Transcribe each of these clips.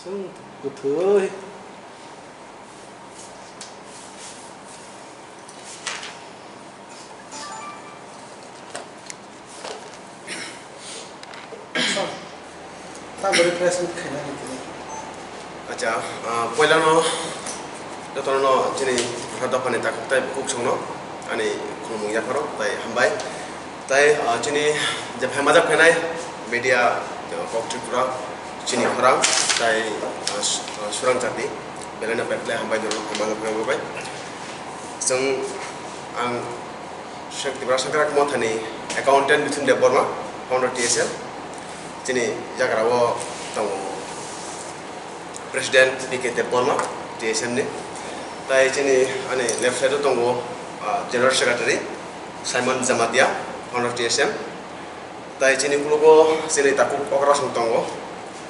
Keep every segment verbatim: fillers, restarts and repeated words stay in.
Kuthwi. Tamo refreshment khainani tini. Acha, ah, poilano jotono chini dophani takhuk tei bukhuk songno ani khulumung yapharo tai hambai. Tai, ah, chini je phaimajak phainai media, ah, kok Tripura, chini khorang, tai, ah, s-, ah, surang jati, belai no belai hambai norok phaimajak phainai bai. Chwng ang Sek-, Tipra Sengkrak Mothani accountant Mithun Debbarma, founder T S M, chini jagra o tongo President B K Debbarma, T S M ni. Tai chini ani left side o tongo, ah, General Secretary Simon Jamatia, founder T S M. Tai chini ukologo chini takhuk okra song tongo,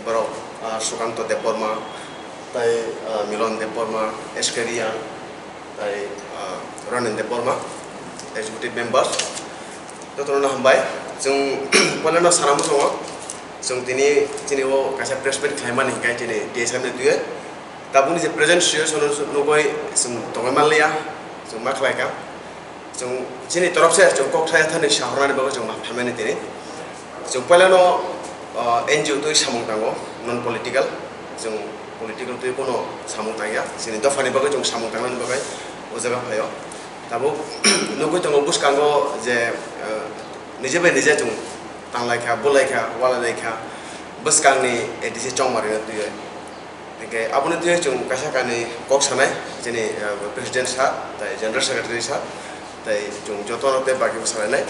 borok, ah, Sukanto Debbarma, tai, ah, Milon Debbarma, S K Riya, tai, ah, Ronen Debbarma, executive members. Jotono hambai. Chwng poilano sana muchungo. Chwng tini chini o kaisa press meet khlaimani hinkhe chini T S M ni twiwi. Tabukni je present situation o nugwi chwng tongwi manliya, chwng ma khlaikha. Chwng chini torop se chwng kok thaya thani sahornani bagwi chwng ma phaimani tini. Chwng poilano, ah, N G O twi samung tango, non political. Chwng political twi kuno samung tangya. Chini dophani bagwi chwng samung tangnani bagwi o jaga phaio. Tabuk nugwi tongo bwskango je, ah, nije bai nije chwng tanglaikha, bulaikha, walailaikha bwskangni A D C Chongmarino twiwi. Hinkhe aboni twiwi chwng kaisa kainwi kok sanai, chini, ah, President sir, tai General Secretary sir, tai chwng jotono tei bakibo salainai.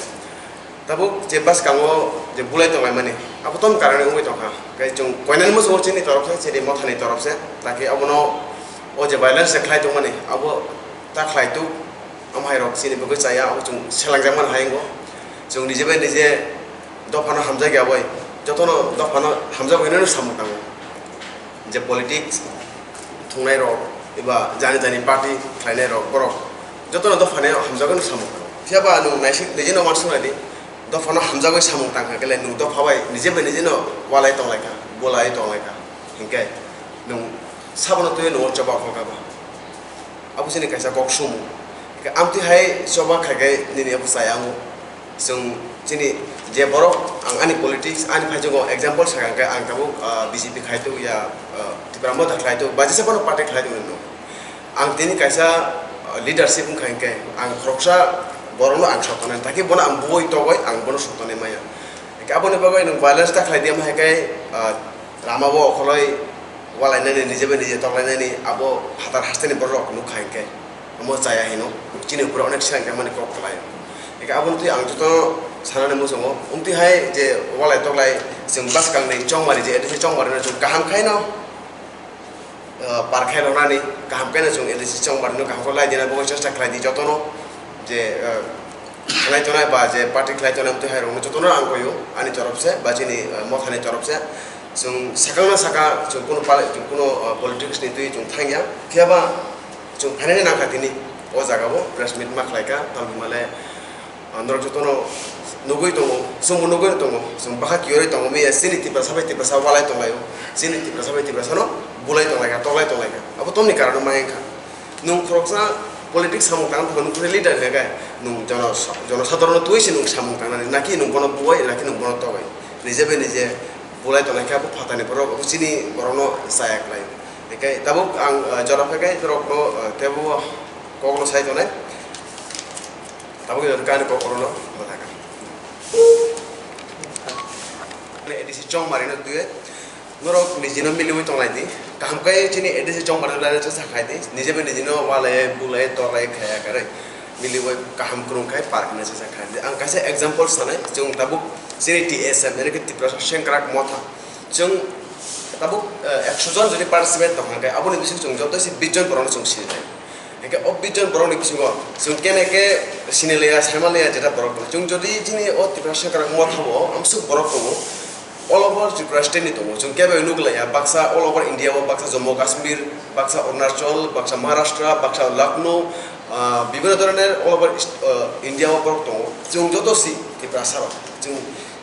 Tabuk je bwskango je bulai tonglaimani, abo tong karani wngwi tongkha. Hinkhe chwng koinani muchungo chini torokse, chini mothani torokse, taki abono o je violence je khlai tongmani, abo ta khlai tuk. Omo hai rok chini bagwi chaya, abo chwng selengjakmani hai wngo. Chwng nije bai nije dophano hamjakya bai, jotono dophano hamjak hinwi samung tango. Je politics thungnai rok eba jani jani party khlainai rok, borok jotono dophani hamjagwi no samung tango. Phiya ba nwng naisik nije no uansuk nai di, dophano hamjagwi samung tang kha khe le nwng dopha bai nije bai nije no walai tong lai kha, bulai tong lai kha, hinkhe nwng sabono twiwi nwng o choba phal kha ba. Abo chini kaisa kok sumu. Hinkhe amtwi hai choba khai khe nini abo chaya wngo. Chwng chini je borok, ang ani politics, ani phaijago example sakha hinkhe ang tabuk, ah, B J P khai tongo ya, ah, Tipra Motha khlai tongo, ba jesa phano party khlai tongo hinwi. Ang tini kaisa, ah, leadership wngkha hinkhe ang khoroksa borokno ang sottonai, taki bono ang bui togoi ang bono sottonai maya. Hinkhe aboni bagwi nwng violence ta khlai di, omo hai khe, ah, lama o okholoi walainani, nije bai nije toklainani, abo phatar hasteni borok nukha hinkhe, omo chaya hino, chini upore onek silang tangmani kok khlai. Hinkhe aboni twi ang joto sanani muchungo, omtwi hai je walai toklai chwng bwskangni chongmari je, A D C chongmarino chwng kaham khaino, ah, par khai rwnani, kaham khaino chwng A D C chongmarino kaham khe lai dina bagwi chesta khlai di jotono je, ah, khlai tongnai ba je party khlai tongnai, amtwi hai rokno jotono ang koyo ani torop se ba chini, ah, mothani torop se. Chwng sakang na saka, chwng kuno pal-, chwng kuno, ah, politics ni twi chwng thangya. Phiya ba chwng phainani nangkha tini o jaga o press meet ma khlai kha, tamni hwnba le, ah, norok jotono nugwi tongo, chwngbo nugwi tongo, chwng bwkha kiyorwi tongo, miya chini Tiprasa bai Tiprasa walai tong lai o, chini Tiprasa bai Tiprasa no bulai tong lai kha, toklai tong lai kha. Abo tamni karon ma wngkha. Nwng khoroksa politics samung tang thangkha, nwng khoroksa leader hwnkhe nwng jono-, jonosadharono twiwi se nwng samung tangnani, naki nwng bono buwai, naki nwng bono togwi. Nije bai nije bulai tongnai khe abo phatani borok, abo chini borokno chaya khlai. Hinkhe tabuk ang, ah, jora phai khe borokno, ah, teibo kokno sai tongnai. Tabuk ani kok orono mwthangkha. Ani A D C Chongmarino twiwi Norok nijino miliwi tonglai di. Kaham khe chini A D C chongmani lai cha khlai di. Nije bai nijino walai, bulai, tolai khaya kare. Miliwi kaham kwrwng khai park ni cha khlai di. Ang kaisa example sanai, chwng tabuk chini T S M, yani khe Tiprasa Sengkrak Motha. Chwng tabuk, eh, ekso jon jodi participant tong kha khe, aboni bising chwng joto se bis jon borokno chwng sini lai. Hingke o bijon borokni bisingo chwng kene khe sinilaiya, saimanlaiya jeta borok tongo. Chwng jodi chini o Tiprasa Sengkrak Motha o amsuk borok tongo, all over Tripura state ni tongo. Chwng kebo nuglaiya, baksa all over India o, baksa Jammu Kashmir, baksa Arunachal, baksa Maharashtra, baksa Lucknow, ah, bibhinno dhoroner all over ist-, ah, India o borok tongo. Chwng joto si Tiprasa rok. Chwng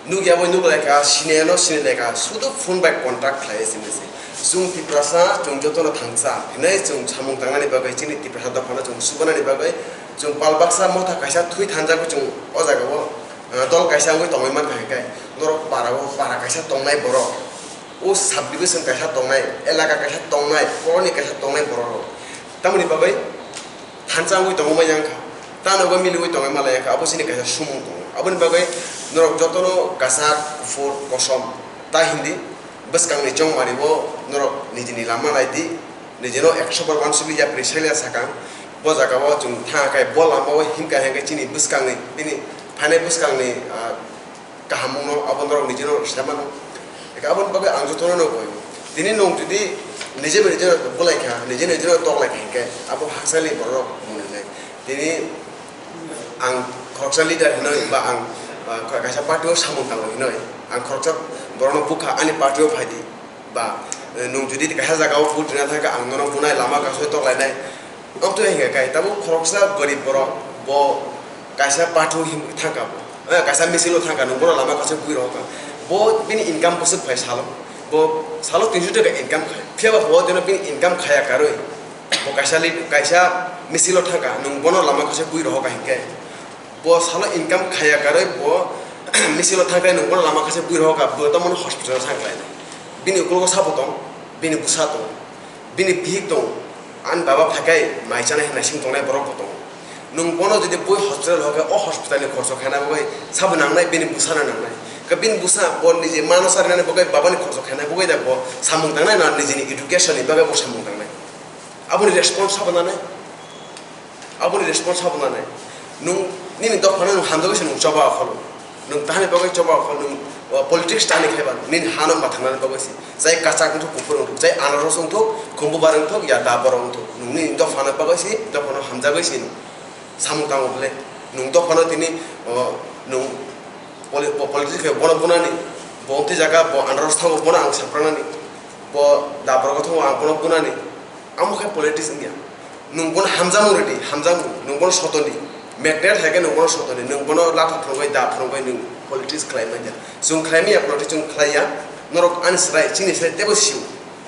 Nukya bo nuklaikha, siniyano sinilaikha, sudu phone bai contact khlai sini se. Chwng Tiprasa, chwng jotono thangsa hinwi chwng samung tangnani bagwi, chini Tiprasa dophano chwng subanani bagwi, chwng pal baksa motha kaisa thui thanjagwi chwng o jagao, ah, dol kaisa wngwi tongwi mankha, hinkhe norok para o para kaisa tongnai borok, o subdivision kaisa tongnai, elaka kaisa tongnai, colony kaisa tongnai borok rok. Tamoni bagwi thansa wngwi tongwi manya wngkha, tano bo miliwi tongwi malai wngkha, abo chini kaisa sumung tongo. Aboni bagwi norok jotono kwchak, kuphur, kosom ta hindi, bwskangni chongmani bo norok nijini lama lai di, nijino ekso bar uansugwi yapri selya sakang. Bo jagao chwng thangkhe bo lamao himkha hinkhe chini bwskangni, bini phainai bwskangni, ah, kahamungno abo norok nijino sai mano. Eka aboni bagwi ang jotono no koi. Tini nwng jodi nije bai nijino bwlai kha, nije nijino tok lai kha hinkhe abo hakchali borok mwnwi nai. Tini ang khoroksa leader hinoi ba ang, ah, kaisa party o samung tango hinoi, ang khoroksa borokno bukha ani party o phai di. Ba, eh, nwng jodi kaisa jagao vote rina thangkha, ang nono bunai lama kasui tok lainai. Amtwi hinkhe kai, tabuk khoroksa gorib borok, bo kaisa party o him-, thangkha bo. Eh, kaisa misil o thangkha, nwng bono lama kasui bui rohorkha. Bo bini income bwswk phai salo. Bo salo tinso taka income khai. Phiyaba bo dino bini income khaya karwi. Bo kaisa li-, kaisa misil o thangkha, nwng bono lama kasui bui rohorkha hinkhe. Bo salo income khaya karwi bo misil o thangkhe nwng bono lama kasui bui rohorkha, bo tamo hospital o thangkhlainai. Bini ukulogo sabo tong, bini bwsa tong, bini bihik tong, ani baba phaikai mai chanai hinwi sing tongnai borok bo tongo. Nwng bono jodi bui hospital rohorkhe o hospital ni khorcho khaina bagwi sabo nangnai, bini bwsano nangnai. Khe bini bwsa bo niji mano sarinani bagwi babani khorcho khaina bagwi da bo samung tangnai na nijini education ni bagwi bo samung tangnai. Aboni response sabo nanai. Aboni response sabo nanai. Nwng nini dophano nwng hamjagwi se nwng choba okholo. Nwng tahani bagwi choba okholo, nwng, o, politics tani khaiba, nini hano mathangnani bagwi se. Chai kwchak wngthok, kuphur wngthok, chai anaros wngthok, khumbubar wngthok, ya da borok wngthok. Nwng nini dophano bagwi se, dophano hamjagwi se nwng samung tango bwle. Nwng dophano tini, o, nwng poli-, po-, politics khe bono bunani, bo wngtwi jaga, bo anaros thango, bono ang sapranani, bo da borok thango, ang bono bunani. Amo khe politics wngya. Nwng bono hamjakmung rwdi, hamjakmung, nwng bono sotoni. Magnet hai khe nwng bono sotoni, nwng bono latha phwrwngwi, da phwrwngwi nwng politics khlai manya. Chwng khlai manya politics, chwng khlai ya. Norok ani swrai, chini swrai teibo sio.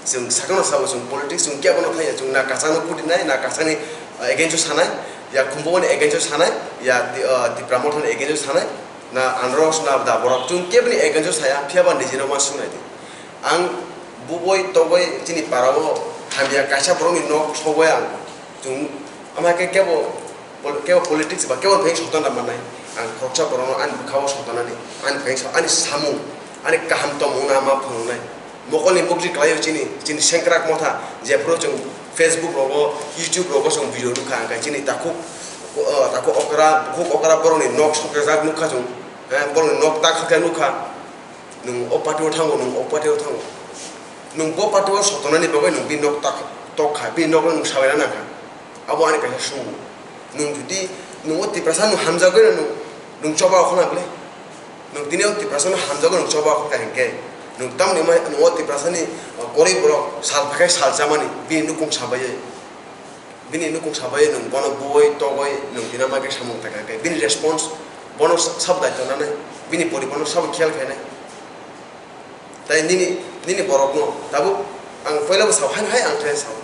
Chwng sakano sabo chwng politics, chwng kebo no khlai ya. Chwng na kwchangno putinai, na kwchangni, uh, against o sanai, ya Khumbuani against o sanai, ya Ti-, uh, Tipra Mothani against o sanai, na Andros na da borok chwng keboni against o saya, phiyaba nijino ma sungnai di. Ang buboi togoi chini parao hamya kaisa borokni nok sogoi ang. Chwng ama khe kebo pol-, kebo politics ba kebo phai sotonna mannai. Ang khoroksa borokno ani bwkhao sotonani, ani phai so-, ani samung, ani kaham tongmungno ama phunuknai. Mokolni bukti khlaio chini, chini sengkrak motha, jephuru chwng Facebook rogo, YouTube rogo chwng video nukha, ang khe chini takhuk, uh, takhuk okra, bukhuk okra borokni nok sokjak nukha chwng, eh, borokni nok tak khe nukha. Nwng o party o thango, nwng o party o thango. Nwng bo party o sotonani bagwi nwng bini nok tak tok kha, bini nokno nwng sabaina nang kha. Abo ani kaisa sumung. Nwng jodi nwng o Tiprasa nwng hamjagwi rw nwng, nwng choba okhna bwle. Nwng tini o Tiprasa nwng hamjagwi nwng choba okhna hinkhe, nwng tamoni ma nwng o Tiprasani, uh, koroi borok sal phaikhe sal chamani bini nukung sabai. Bini nukung sabai nwng bono buoi togoi nwng tini ma khe samung tangkha khe bini response bono sabo daityo nanai, bini poribarno sabo khiyal khainai. Tai nini, nini borokno tabuk ang puila bo sao, haino hai ang khe sao.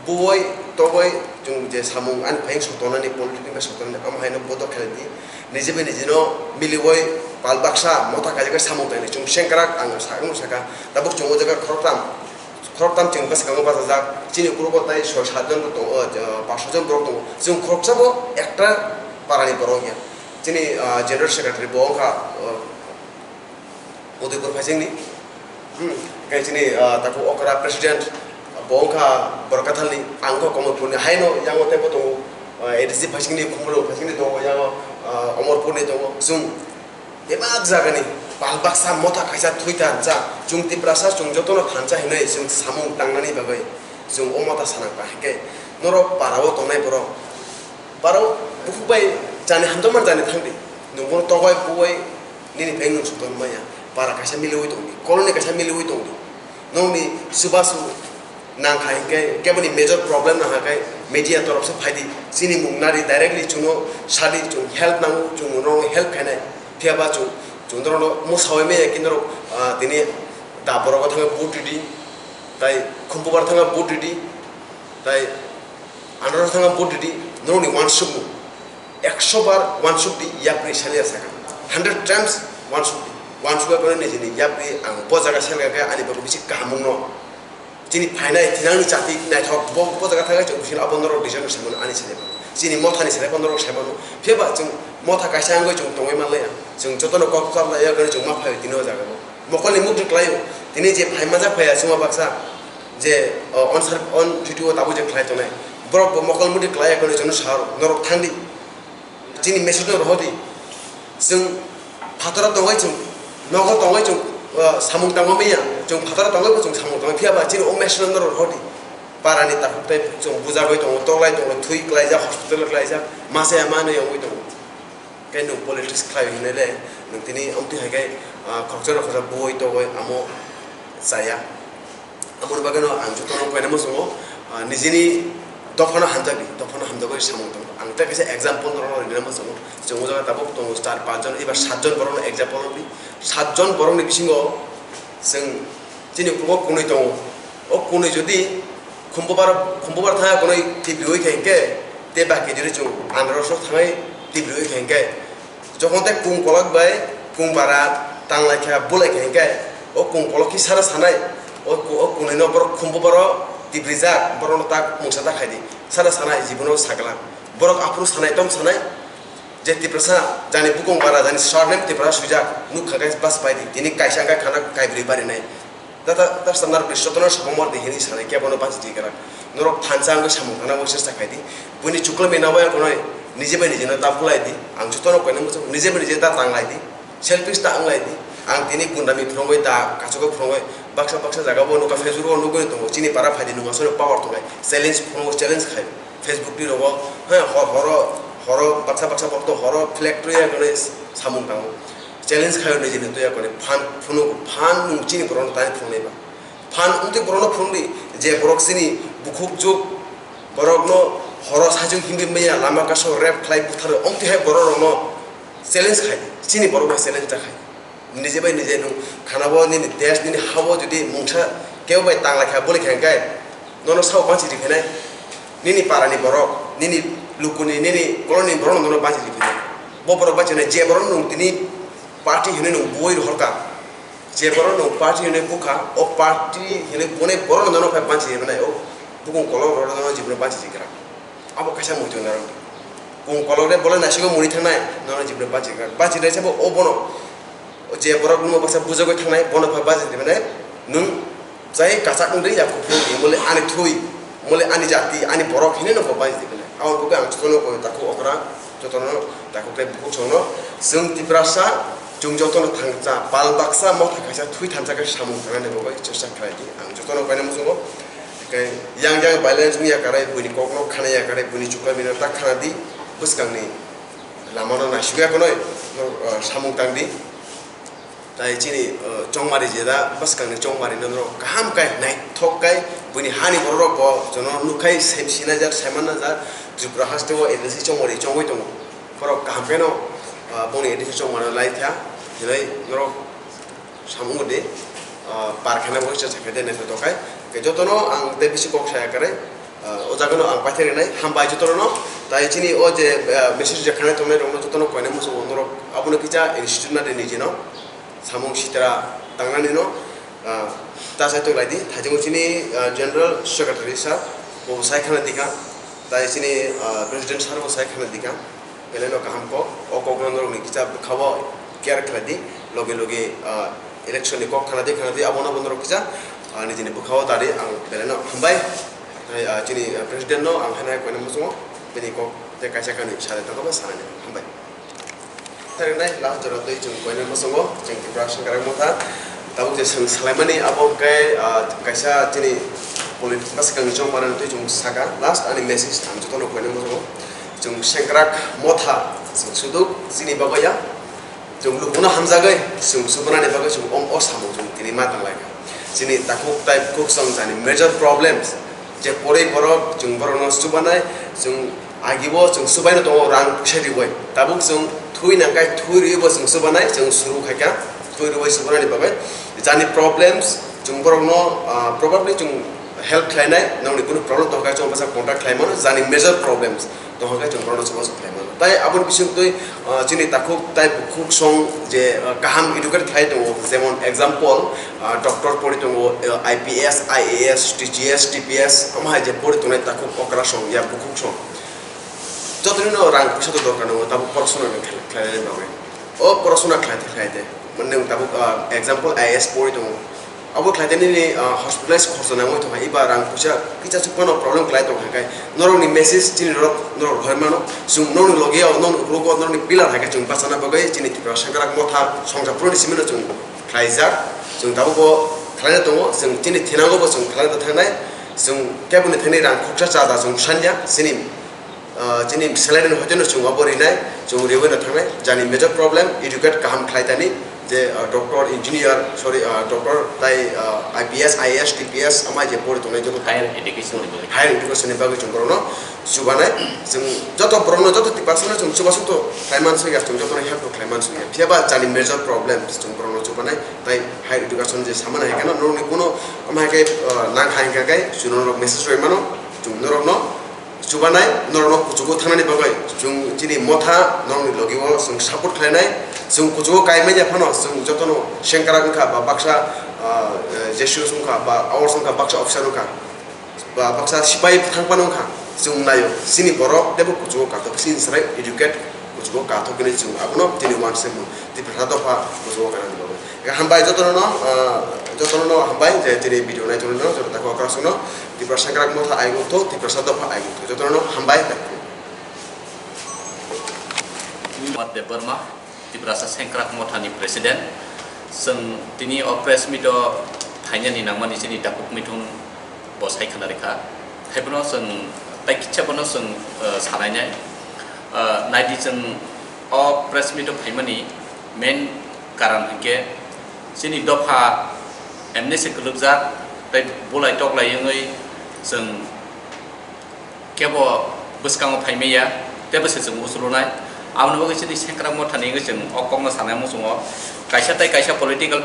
Buoi togoi chwng je samung ani phaiyung sotonani, politics ni sotonani, amo haino bodo khlai di. Nije bai nijino milioi pal baksa motha kaijak samung tangni chwng sengkrak ang sakno saka. Tabuk chwng o jaga khoroktham. Khoroktham chwng bwskango bachajak, chini ukulogo tai soi sat jon bo tongo, o, paanch soi jon borok tongo. Chwng khoroksa bo ekta parani borok ya. Chini, ah, general secretary bo wngkha, o, Udaipur phaisingni. Hmm, khe chini, ah, takhuk okra president bo wngkha Borokathalni, ang khe Komorpurni. Haino yango teibo tongo, ah, A D C phaisingni, Khumulwng phaisingni tongo, yango, ah, Omorpurni tongo. Chwng Bebak jagani pal baksa motha kaisa thwi thansa, chwng Tiprasa chwng jotono thansa hinwi chwng samung tangnani bagwi chwng o motha sanang kha. Hinkhe norok parao tongnai borok, parao bukhuk bai jani hamjakmani jani thangdi, nwng bono togoi buoi nini phai nwng soton manya, para kaisa miliwi tongdi, colony kaisa miliwi tongdi. Nokni chubachu nang kha hinkhe keboni major problem nang kha khe media torop se phaidi, chini mung nari directly chwngno sadi, chwng help nango, chwng nono help khainai, phiyaba chwng Chwng norokno mwsawi maya khe norok, ah, tini da borok thangwi vote ridi, tai khumpubar thangwi vote ridi, tai andro thangwi vote ridi, norokni uansukmung ekso bar uansuk di, yapri salia sakha, hundred times uansuk di, uansuk ya khe nijini yapri ang bo jaga selga khe ani bagwi bisi kaham wngno. Chini phainai thinangni chati naithok bo, bo jaga thangwi chwng bisi abo norok design rok saimano ani side bo. Chini mothani side bo norok saimano. Phiya ba chwng motha kaisa wngwi chwng tongwi manlaiya. Chwng jotono kok chaplaiya khe chwng ma phai tini o jaga o. Mokolni mukti kwlaio. Tini je phai manjak phaiya chwngma baksa je, o, on sar-, on duty o tabuk je khlai tongnai. Borok bo mokol mukti kwlaiya khe chwngno sao norok thangdi. Chini message no rohordi. Chwng phataro tongwi chwng, nogo tongwi chwng, uh, samung tangma manya. Chwng phataro tongwi bo chwng samung tangwi phiya ba chini o message no rohordi. Parani takhuk tei chwng bujagwi tongo, toklai tongo, thwi klaijak, hospital klaijak, masa ya manwi wngwi tongo. Khe nwng politics khlai hinai le, nwng tini amtwi hai khe, uh, khoroksa rok khoroksa bui togwi amo chaya. Aboni bagwino ang jotono koina muchungo, ah, nijini dophano hamjakdi, dophano hamjakwi samung tong. Ang tei kaisa example norokno rina muchungo. Chwng o jaga tabuk tongo char panch jon, eba sat jon borokno example rwdi. Sat jon borokni bisingo chwng chini ukugo kunui tongo. O kunui jodi khumbubar, khumbubar thangya kunui tibriwi khe hinkhe, tei baki jodi chwng andro sok thangwi tibriwi khe hinkhe, Jokhon tei kung kolok bai kung bara tanglai kha, bulai kha hinkhe, o kung kolok khe sara sanai, o ku-, o kunui no borok khumbo boro tibrijak, borok no tak mungsa ta khaidi, sara sanai jibono saklang, borok aphuru sanai tom sanai, je Tiprasa jani bukung bara jani surname Tiprasa swijak, nuk kha khe bas pai di, tini kaisa wngkha khana kaibrwi barinai. Tata, tata narok ni jotono sokomor di hini sanai kebono bachitwi kwrwng. Norok thansa wngwi samung tangna wngwi chesta khai di. Buini chuklamwi nabaya konoi nije bai nije no ta bulai di. Ang jotono koina muchung nije bai nije ta tanglai di. Selfish ta wnglai di. Ang tini gundami phwrwngwi ta kachugo phwrwngwi baksa baksa jaga bo nukha Facebook o nugwi tongo. Chini para phaidi nung aswk power tongnai. Challenge phwrwngo challenge khai. Facebook ni rogo, he, hor-, horo, horo baksa baksa borok to horo flag twiya konoi samung tango. Challenge khai nije bai twiya konoi phan phunugo. Phan nung chini borok no tani phungnai ba. Phan wngtwi borokno phunukdi, je borok chini bukhuk juk, borokno horo saichung himwi manya, lama kaso rape khlai butharo, wngtwi hai borok rokno challenge khai, chini borok bai challenge ta khai. Nije bai nije nwng khana bo nini desh, nini ha bo jodi mungsa kebo bai tanglai kha, boli kha hinkhe nono sao panchi ri phinai, nini para ni borok, nini lukuni, nini koloni borok nono panchi ri phinai. Bo borok bai chini je borok nwng tini party hinwi nwng bui rohor kha. Je borok no party hinwi bukha, o party hinwi bunai borok no nono phai banchi hinwi nai, o bukung kolok rok no jibini banchi jikra. Abo kaisa muitu narwk. Kung kolok de bolai naisiko muni thangnai, nono jibini banchi jikra. Banchi dai sabo o bono. O je borok no baksa bujagwi thangnai, bono phai banchi hinwi nai, nwng jai kachak wngwi ya kuphur, mole ani thui, mole ani jati, ani borok hinwi no bo banchi hinwi nai. Abo bukhe ang jotono koi takhuk okra, jotono takhuk tei bukhuk songno, chwng Tiprasa, chwng jotono thangcha, pal baksa motha kaisa thui thansa khe samung tangnani bagwi chesta khlai di. Ang jotono koina muchungo, tei yang yang violence wngya karai, buini kokno khana ya karai, buini chukla bini tak khana di, bwskangni lamano naisugya konoi, no, ah, samung tang di. Tai chini, uh, chongmari jeda bwskangni chongmari no norok kaham kai naithok kai buini hani borok rok bo jono nukhai sem sinajak saimanajak Tripura haste o A D C chongmari chongwi tongo. Borok kaham khe no, uh, boni A D C chongmari lai kha hinwi norok samung di, uh, par khe na bo se sakhe de naithotok kai. Ke jotono ang tei bisi kok saya kare, uh, o jaga no ang paithak rinai hambai jotono no. Tai chini o je, uh, message je khanai tongnai rok no jotono koina muchungo norok abono kisa institute na de niji no. Samung sitra tangnani no, ah, ta sai toklai di. Thaichungo chini, ah, General Secretary sir, bo sai khana dikha. Tai chini, ah, President sir bo sai khana dikha. Belai no kaham kok, o kok no norok ni kisa bwkha o care khlai di. Loge loge, ah, election ni kok khana di, khana di, abo no bo norok kisa, ah, nijini bwkha o dari ang belai no hambai. Tai, ah, chini, ah, President no ang hwnai koina muchungo, bini kok tei kaisa kanwi sanai tongkha ba sanai hambai. Thairinai last jora tei chwng koinai bosongo chwng Tripura sengkrak motha. Tabuk je chwng salaimani abo hwnkhe, ah, kaisa chini politics bwskangni chongmani tei chwng saka. Last ani message ang jotono koinai bosongo. Chwng sengkrak motha chwng suduk chini bagwi ya. Chwng lukuno hamjagwi chwng subunani bagwi chwng om o samung chwng tini ma tanglaikha. Chini takhuk tai bukhuk chwng jani major problems je poroi borok chwng borokno subanai chwng Agibo chwng swbaino tongo rang puisa riwi. Tabuk chwng thwi nangkhe thwi riwibo chwng swbanai, chwng suru khaikha thwi riwi swbanani bagwi. Jani problems chwng borokno, ah, probably chwng help khlainai, nokni kunu problem tongkha chwng bwsa contact khlai mano, jani major problems tongkha chwng borokno chwng bwsa khlai mano. Tai aboni bisingtwi, ah, chini takhuk tai bukhuk song je, ah, kaham educate khlai tongo, jemon example, ah, doctor pori tongo, ah, I P S, I A S, T G S, T P S, omo hai je pori tongnai takhuk okra song ya bukhuk song. Jotoni no rang puisa to dorkar nango, tabuk porosona khlai-, khlainani bagwi. O porosona khlai te, khlai te. Mane nwng tabuk, ah, example I A S pori tongo. Abo khlai te nini, ah, hospitalize khorsa nangwi tongkha, iba rang puisa kisa chuk phano problem khlai tongkha khe. Norokni message chini norok, norok rohor mano. Chwng norokni logi o, norokni uklogo, norokni pillar hai khe chwng bachana bagwi chini Tipra Sengkrak Motha songcha phuruni simi no chwng khlaijak. Chwng tabuk bo khlaina tongo, chwng chini thinango bo chwng khlaina thangnai. Chwng keboni thani rang khoksa cha da chwng sanya, chini ah, chini salary ni hoiteno chwng abo rinai, chwng riwi no thangnai, jani major problem, educate kaham khlai tani, je, ah, doctor, engineer, sorry, ah, doctor tai, ah, I P S, I A S, T P S, amai je pori tongnai joto Higher education ni bagwi. Higher education ni bagwi chwng borokno chubanai, chwng joto borokno, joto Tiprasano chwng chubasu to khlai mansukya, chwng jotono help to khlai mansukya. Phiya ba jani major problem chwng borokno chubanai, tai higher education je samana hai kheno norokni kuno ama hai khe, ah, nang hai khe chwng norok message rwi mano, chwng norokno chubanai, norokno kuchugo thangnani bagwi chwng chini motha norokni logi o chwng support khlainai. Chwng kuchugo kai manya phano chwng jotono sengkrak wngkha ba baksa, ah, eh, Jesus wngkha ba hours wngkha, baksa officer wngkha ba baksa sipai thang phano wngkha, chwng naio chini borok teibo kuchugo katok, chini chwrai educate kuchugo katok hinwi chwng abono tini uansukmung Tiprasa dopha kuchugo kanani bagwi. Hambai jotono no, ah, jotono no hambai je tini video nai tongwi no joto takookrasukno Tiprasa Sengkrak Motha ayuk thok, Tiprasa dopha ayuk thok, jotono no hambai. Debbarma, Tiprasa Sengkrak Motha ni president, chwng tini o press meet o phainani nangmani chini takhuk mithung bo sai khna rikha. Haiphano chwng tai kitsa bono chwng, eh, sanainai. Eh, naidi chwng o press meet o phaimani main karan hinkhe chini dopha M N S kwlwkjak tei bulai toklai wngwi chwng kebo bwskango phaimaya, teibo se chwng usulunai. Aboni bagwi chini Sengkrak Mothani wngwi chwng o kokno sanai muchungo. Kaisa tei kaisa political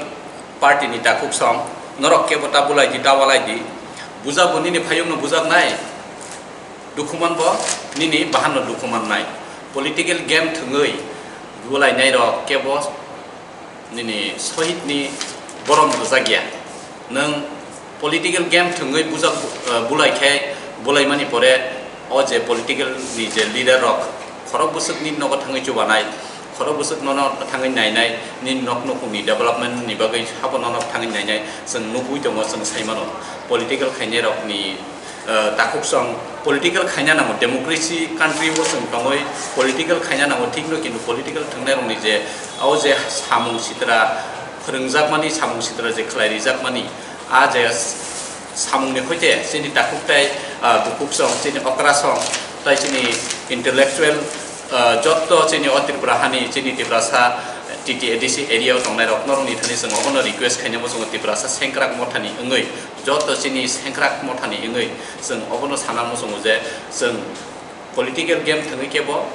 party ni takhuk song, norok kebo ta bulai di, ta walai di. Bujak bo nini phayungno bujaknai, dukhuman bo nini bahanno dukhumannai. Political game thwngwi bulainairok kebo nini sohit ni borom rwjak ya. Nwng political game thwngwi bujak, eh, bulai khe, bulaimani pore o je political ni je leader rok khorok bwswk ni nogo thangwi chubanai, khorok bwswk nono thangwi nainai, nini nok nukhung ni development ni bagwi habo nono thangwi nainai, chwng nugwi tongo, chwng sai mano political khainai rok ni, eh, takhuk song political khaina nango, democracy country o chwng tongwi political khaina nango, thik no, kintu political thwngnairokni je, o je samung sitra phwrwngjakmani, samung sitra je khlai rijakmani, a je samungni hoite chini takhuk tai, ah, bukhuk song, chini okra song, tai chini intellectual, ah, jotto chini o Tripura hani, chini Tiprasa T T A D C area o tongnai rok norokni thani chwng obono request khainai bo chwng Tiprasa Sengkrak Mothani wngwi joto chini Sengkrak Mothani wngwi chwng obono sana muchungo je chwng political game thwngwi kebo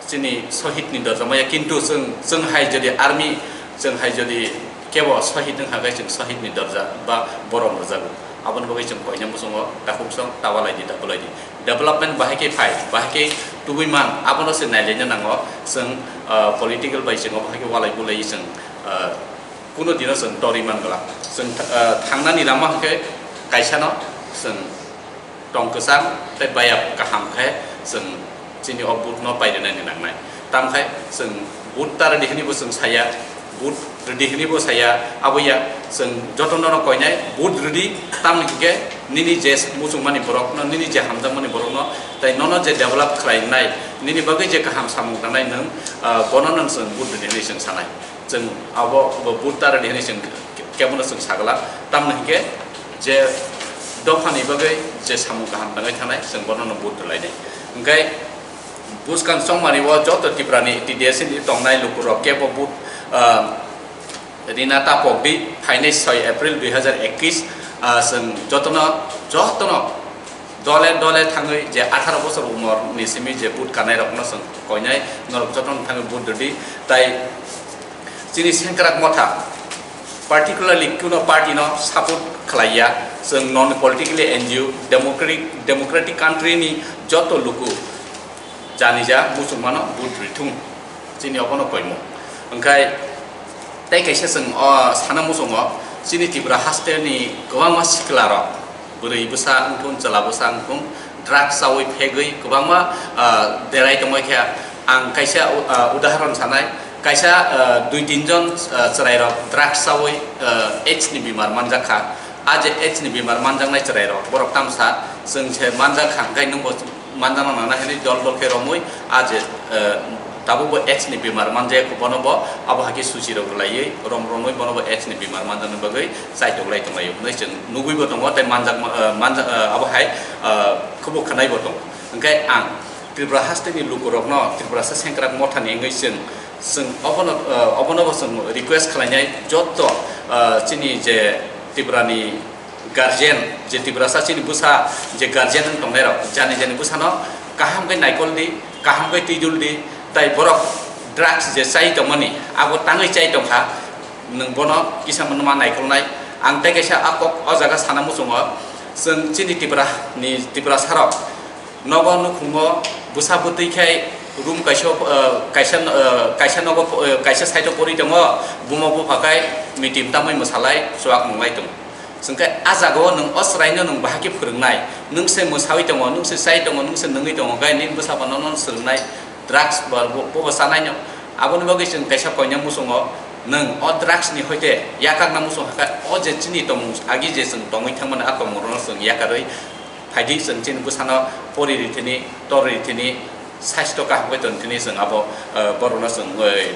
chini sohit ni dorja maya, kintu chwng, chwng hai jodi army, chwng hai jodi kebo sohit wngkha khe chwng sohit ni dorja ba borom rwjago. Aboni bagwi chwng koina muchungo takhuk song ta walai di, ta bulai di. Development bahai khe phai, bahai khe tubui man, abono se nailaina nango. Chwng, ah, political bai chwng obo hai khe walai bulai chwng, ah, Kuno dino chwng torwi man glak. Chwng, ah, thangnani lama hwnkhe kaisano chwng tong kwchang tei bayap kaham khe chwng chini o vote no pai rwnani nangnai. Tamkhe chwng vote ta rwdi hwnwi bo chwng saya, vote rwdi hwnwi bo saya, abo ya chwng jotono no koinai vote rwdi, tamni hwnkhe nini je muchungmani borokno, nini je hamjakmani borokno, tei nono je develop khlainai, nini bagwi je kaham samung tangnai nwng, ah, bono nwng chwng vote rwdi hwnwi chwng sanai. Chwng abo, abo vote ta rwdi hwnwi chwng kebono chwng sagala. Tamni hwnkhe je dophani bagwi je samung kaham tangwi thanai, chwng bonono vote rwlainai. Hwnkhe bwskang chongmani o joto Tiprani T D S ni tongnai lukurok kebo vote, ah, rina tapokdi, phainai soi April dui hazar ekis, ah, chwng jotono, jotono Dole dole thangwi je atharo bosor umor ni simi je vote kanai rokno chwng koinai, norok jotono thangwi vote rwdi. Tai chini Sengkrak Motha, particularly kuno party no support khlaiya, chwng non politically N G O, democratic, democratic country ni joto luku janija muchungmano vote rithung, chini obono koimung. Hwnkhe tei kaisa chwng o sana muchungo, chini Tripura haste ni kwbangma sikla rok, bwrwi bwsa wngthun, chwla bwsa wngthun, drugs chawi phegwi kwbangma, ah, derai tongmai khe. Ang kaisa, ah, udahoron sanai, kaisa, ah, dui tin jon, ah, chwrairok drugs chawi, ah, AIDS ni bimar manjak kha. A je AIDS ni bimar manjaknai chwrairok, borok tamsa chwng se manjak kha, hwnkhe nwngbo manjakna nana hwnwi dol dol khe romwi a je, eh, tabukbo AIDS ni bemar manjak, bono bo abo hai khe suchi rok rwlaiwi rom romwi bono bo AIDS ni bemar manjakna bagwi chaitok lai tonglaio hwnwi chwng nugwibo tongo tei manjak, eh, manjak, eh, abo hai, eh, khubo khwnaibo tongo. Hwnkhe ang Tripura haste ni lukurokno Tripurasa Sengkrak Mothani wngwi chwng, chwng obono, eh, obono bo chwng request khlainai joto, eh, chini je Tripura ni guardian, je Tiprasa chini bwsa je guardian wng tongnai rok, jani jani bwsano kaham khe naikol di, kaham khe twijul di, tai borok drugs je chai tongmani, abo tangwi chai tongkha, nwng bono kisa mwnma naikolnai. Ang tei kaisa a kok o jaga sana muchungo, chwng chini Tipra ni Tiprasa rok nogo nukhungo bwsa bwtwi khai room kaisa, eh, kaisa, eh, kaisa nogo, eh, kaisa side o pori tongo, buma bupha khai mitim tamwi mwsalai chuak nunglai tongo. Chwngkhe a jagao nwng o chwraino nwng bahai khe phwrwngnai, nwng se mwsawi tongo, nwng se chai tongo, nwng se nungwi tongo, gai nini bwsa bo nono swrwngnai, drugs ba bo, bo bo chanaino. Aboni bagwi chwng kaisa koina muchungo, nwng o drugs ni hoite yakakna muchung hakhe o je chini tongmung agi je chwng tongwi thangmani a tongmungrokno chwng yakarwi phaidi chwng chini bwsano pori rithini, tor rithini, saisto kaham khe tongthini chwng abo, eh, borokno chwng, eh,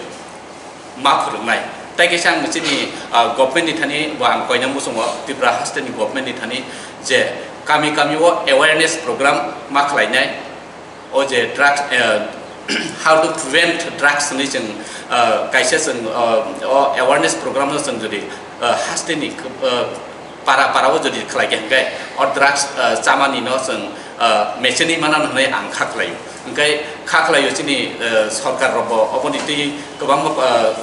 ma phwrwngnai. Tai kaisa ang chini, ah, government ni thani bo ang koina muchungo, Tripura haste ni government ni thani je kami kami o awareness program ma khlainai. O je drugs, eh, how to prevent drugs hwnwi chwng, eh, kaisa chwng, eh, o awareness program no chwng jodi, eh, haste ni, eh, para para o jodi khlai khe hwnkhe o drugs, eh, chamani no chwng, eh, mecheni mana hwnwi ang kha khlaio. Hwnkhe kha khlaio chini, eh, sorkar rok bo oboni twi kwbangma, eh,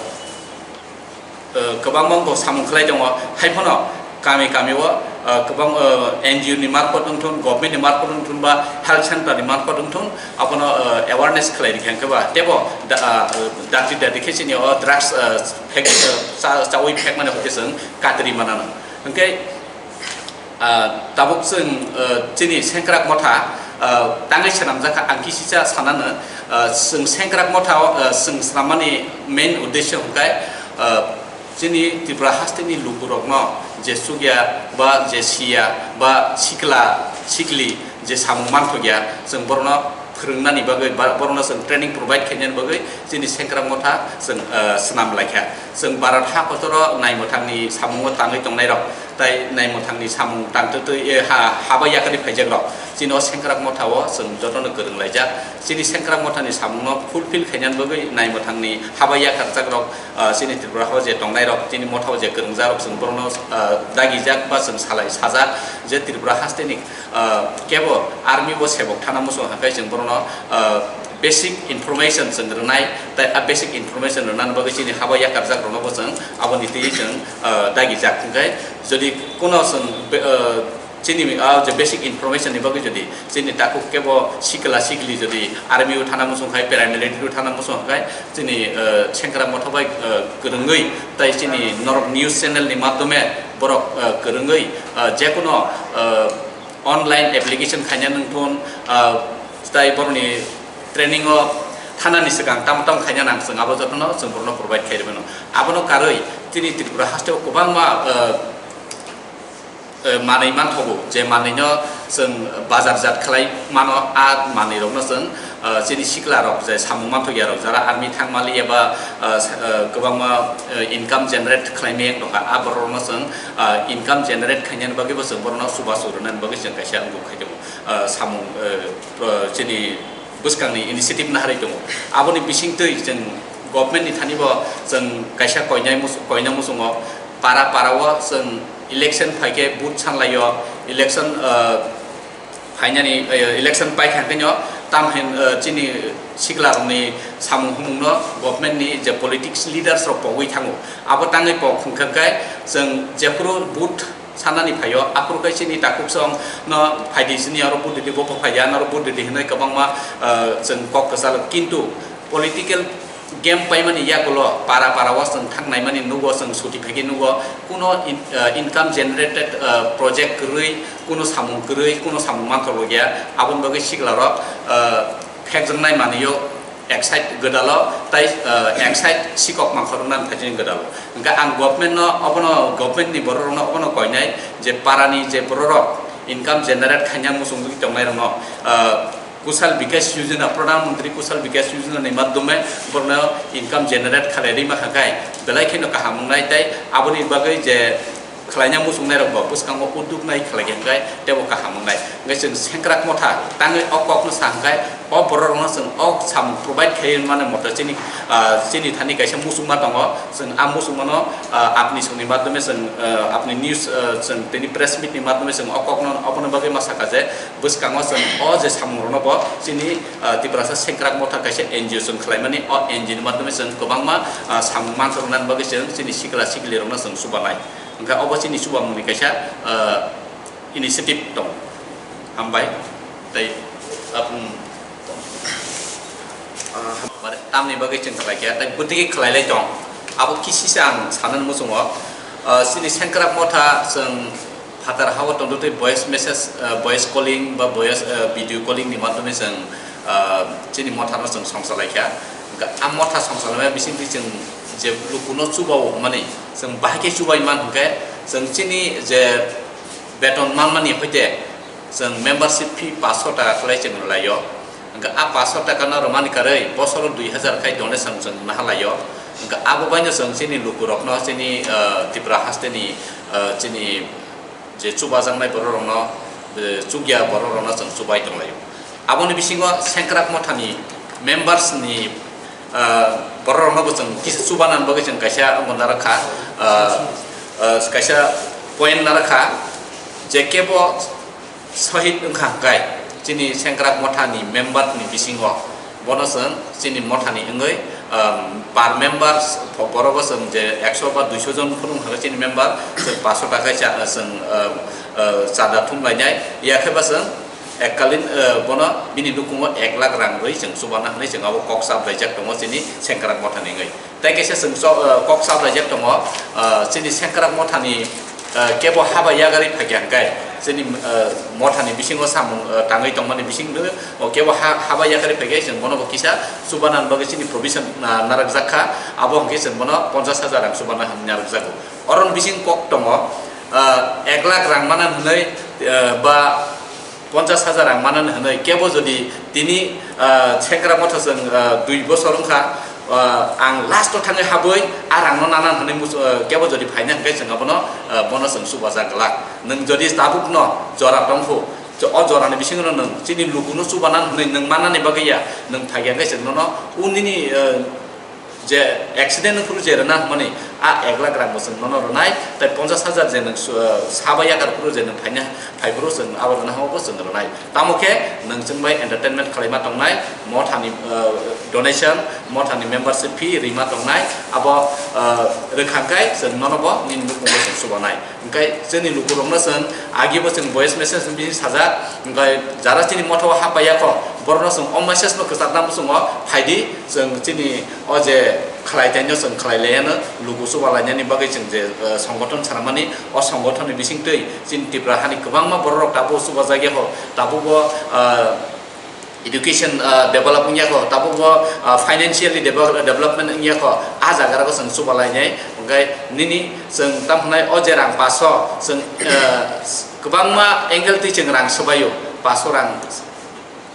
eh, kwbangma bo samung khlai tongo. Hai phano kami kami o, eh, kwbang, eh, N G O ni marpot wngthun, government ni marpot wngthun ba health center ni marpot wngthun, abono, eh, awareness khlai rikha hwnkhe ba tebo da-, ah, eh, dakti dakti khe chini o drugs, eh, phek-, eh, cha-, chawi phekmani hoite chwng katri manano. Hwnkhe, ah, tabuk chwng, eh, chini Sengkrak Motha, eh, tangwi swnamjakha, ang kisisa sanano, eh, chwng Sengkrak Motha o, eh, chwng swnammani main uddesho hwnkhe, eh, chini Tripura hasteni lukurokno je chukya ba je siya ba sikla sikli je samung manthokya, chwng borokno phwrwngnani bagwi ba borokno chwng training provide khainani bagwi chini Sengkrak Motha chwng, eh, swnam laikha. Chwng Bharat ha kotor o nai mwthangni samungo tangwi tongnairok tai nai mwthangni samung tangtwtwi, eh, ha, haba yakarwi phaijakrok chini o Sengkrak Motha o chwng jotono kwrwng laijak. Chini Sengkrak Mothani samungno fulfill khainani bagwi nai mwthangni haba yakarjakrok, ah, chini Tripura hao je tongnairok, chini Mothao je kwrwngjakrok, chwng borokno, ah, dagijak ba chwng salai sajak je Tripura hasteni, ah, kebo army bo sebok thana muchung hwnkhe chwng borokno, ah, basic information chwng rwnai, tai a basic information rwnani bagwi chini haba yakarjakrokno bo chwng aboni twi chwng, ah, dagijak. Hwnkhe jodi kono chwng be-, ah, chini, ah, je basic information ni bagwi jodi chini takhuk kebo sikla sikli jodi army o thana muchung khai, paramilitary o thana muchung khai, chini, eh, Sengkrak Motha bai, eh, kwrwngwi tai chini norok news channel ni madhyome borok, eh, kwrwngwi, eh, jekuno, eh, online application khaina nungthun, eh, tai borokni training o thanani swkang tamo tamo khaina nang chwng abo jotono chwng borokno provide khai rwmano. Abono karwi chini Tripura hasteo kwbangma, eh, eh, manwi manthogo, je manwino chwng bazar jat khlai mano, a manwirokno chwng, eh, chini siklarok je samung manthokya rok, jara army thangmali eba, eh, sa-, eh, kwbangma, eh, income generate khlaimaya wng tongkha, a borokno chwng, eh, income generate khainani bagwibo chwng borokno chubachu rwnani bagwi chwng kaisa wngwi khai tongo, eh, samung, eh, eh, chini bwskangni initiative naharwi tongo. Aboni bisingtwi chwng government ni thani bo chwng kaisa koinai mus-, koina muchungo para para o chwng election phaikhe vote sanlaio, election, ah, Phainani, eh, election paikha khe no tam hin, eh, chini sikla rokni samung humung no government ni je politics leaders rok pogwi thango. Abo tangwi pok hwnkha khe chwng jephuru vote sanani phaio, aphuru khe chini takhuk song no phaidi sini aro vote ridi, bo phaidi, anaro vote ridi hinwi kwbangma, eh, chwng kok kwchalo. Kintu political game paimani yagulo para para o chwng thangnaimani nugo, chwng suti phaikhe nugo, kuno in-, eh, income generated, eh, project kwrwi, kuno samung kwrwi, kuno samung manthogo ya, aboni bagwi sikla rok, eh, phekjaknai manwi o excite gwdalo, tai, eh, excite sikok mangkhor wngna phaijani gwdalo. Hwnkhe ang government no, obono, government ni borok rokno obono koinai je parani je borok rok income generate khaina muchungwi tongnai rokno, eh, Kushal Vikas Yojana, Pradhan Mantri Kushal Vikas Yojana ni madhyome borokno income generate khalai rima kha khe belai kheno kaham wngnai, tai aboni bagwi je khlaina muchungnai rok bo bwskango udduk nai khlai khe hwnkhe teibo kaham wngnai. Hwnkhe chwng sengkrak motha tangwi o kokno sa hwnkhe o borok rokno chwng o samung provide khai mani moto chini, ah, chini thani kaisa muchungma tongo, chwng a muchungmano, ah, apni songni madhyome chwng, ah, apni news, ah, chwng tini press meet ni madhyome chwng o kokno obono bagwi ma sakha je bwskango chwng o je samung rokno bo chini, ah, Tiprasa sengkrak motha kaisa N G O chwng khlaimani, o N G O ni madhyome chwng kwbangma, ah, samung manthognani bagwi chwng chini sikla sikli rokno chwng chubanai. Hwnkhe obo chini chubamungni kaisa, ah, initiative tongo. Hambai. Tei, ah, um, ah, tamni bagwi chwng khlai khe, tei bwtwi khe khlai lai tong. Abo kisi se ang sanani muchungo. Ah, chini sengkrak motha chwng phatar ha-o tongtwtwi voice message, ah, voice calling ba voice, ah, video calling ni madhyome chwng, ah, chini motha no chwng songsa lai kha. Hwnkhe a motha songsa lai bisingtwi chwng je lukuno chuba-o hwnmani chwng bahai khe chubai man hwnkhe chwng chini je beton manmani hoite chwng membership fee paanch sho taka khlai chwng rwlaio. Hwnkhe a paanch sho taka no rwmani karwi bosoro dui hajar khai donation chwng naha laio. Hwnkhe abo baino chwng chini lukurokno chini, ah, Tripura hasteni, ah, chini je chubajaknai bororokno, eh, chukya bororokno chwng chubai tonglaio. Aboni bisingo sengkrak mothani members ni, ah, bororokno bo chwng kisa chubanani bagwi chwng kaisa wngo narwkha, ah, ah, kaisa point narwkha, je kebo sohid wngkha hwnkhe chini sengkrak mothani member ni bisingo bono chwng chini mothani wngwi, um, per members pho-, borogo chwng je ekso ba duiso jon phunuk hwnwi chini member chwng paanch sho taka cha-, chwng, um, uh, chada thum lainai, yakhe ba chwng ekkalin, uh, bono bini nukhungo ek lakh rang rwi chwng chubana hwnwi chwng abo kok chaplaijak tongo chini sengkrak mothani wngwi. Tei kaisa chwng cho-, uh, kok chaplaijak tongo, uh, chini sengkrak mothani, uh, kebo haba yakarwi phaikha hwnkhe chini, uh, mothani bisingo samung, uh, tangwi tongmani bisingtwi o kebo ha-, haba yakarwi phaikhe chwng bono bo kisa chubanani bagwi chini provision, uh, narwkjak kha, abo hwnkhe chwng bono ponchash hajar rang chubana hwnwi narwkjago. Oroni bising kok tongo, uh, ek lakh rang mana hwnwi, uh, ba ponchash hajar rang manani hwnwi kebo jodi tini, ah, sengkrak motha chwng, ah, dui bosor wngkha, ah, ang last o thangwi habwi a rangno nana hwnwi mus-, ah, kebo jodi phaina hwnkhe chwng abono, ah, bono chwng chubajak glak. Nwng jodi tabukno jora tongkhu, o jorani bisingno nwng chini lukuno chubana hwnwi nwng mannani bagwi ya, nwng phaiya hwnkhe chwng nono unini, ah, je accident phuru je rwna hwnmani a ek lakh rang bo chwng nono rwnai, tei ponchash hajar je nwng su-, saba yakar phuru je nwng phaina, phai phuru chwng abo rwna hwnba bo chwng rwnai. Tamo khe nwng chwng bai entertainment khwlaima tongnai, mothani, eh, donation, mothani membership fee rima tongnai, abo, eh, rwkha khe chwng nono bo nini nukhungo chwng chubanai. Hwnkhe chini lukurokno chwng agibo chwng voice message bini sajak, hwnkhe jara chini motha o hapaiya kho, borokno chwng o message no kwchakna muchungo phaidi, chwng chini o je khlai taino chwng khlai laiano luku chuba lainani bagwi chwng je, eh, songgothon sanamani, o songgothon ni bisingtwi chini Tripura hani kwbangma borok rok tabuk chuba jakya kho, tabuk bo, eh, education, ah, develop wngya kho, tabuk bo, ah, financially devel-, development wngya kho, a jaga rogo chwng chuba lainai. Hwnkhe nini chwng tamo hwnai o je rang paso chwng, ah, kwbangma angle twi chwng rang swbaio, paso rang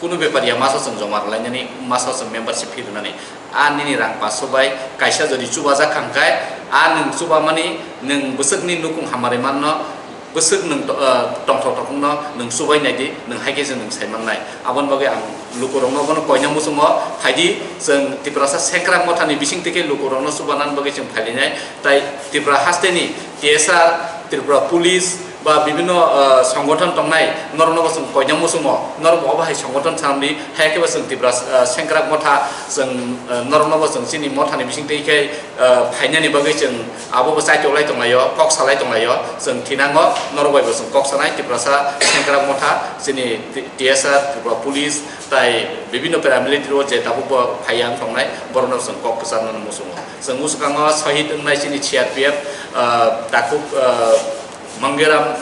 kunu bepariya maso chwng joma rwlainani, maso chwng membership fee rwnani. A nini rang paso bai kaisa jodi chubajak kha hwnkhe, a nwng chubamani nwng bwswkni nukhung hamari manno, bwswk nwng to-, ah, tongthok tongthokno nwng chubai naidi, nwng hai khe se nwng sai mannai. Aboni bagwi ang lukurokno bono koina muchungo phaidi, chwng Tiprasa sengkrak mothani bisingtwi khe lukurokno chubanani bagwi chwng phailainai. Tai Tripura hasteni T S R, Tripura Police, Ba bibinno, ah, songothon tongnai, norokno bo chwng koina muchungo, norok bo obo hai songothon sanamdi, hai khe bo chwng Tipra, ah, Sengkrak Motha, chwng, ah, norokno bo chwng chini mothani bising twi khe, ah, phainani bagwi chwng abo bo chaitok lai tonglaio, kok salai tonglaio, chwng thinango, norok bai bo chwng kok sanai, Tiprasa Sengkrak Motha, chini T-, T S R, Tripura Police, tai bibinno paramilitary o je tabuk bo phaiya wng tongnai, borokno chwng kok kwcharnani muchungo. Chwng muchwkango sohid wngnai chini C R P F, ah, takhuk, ah, Mangeram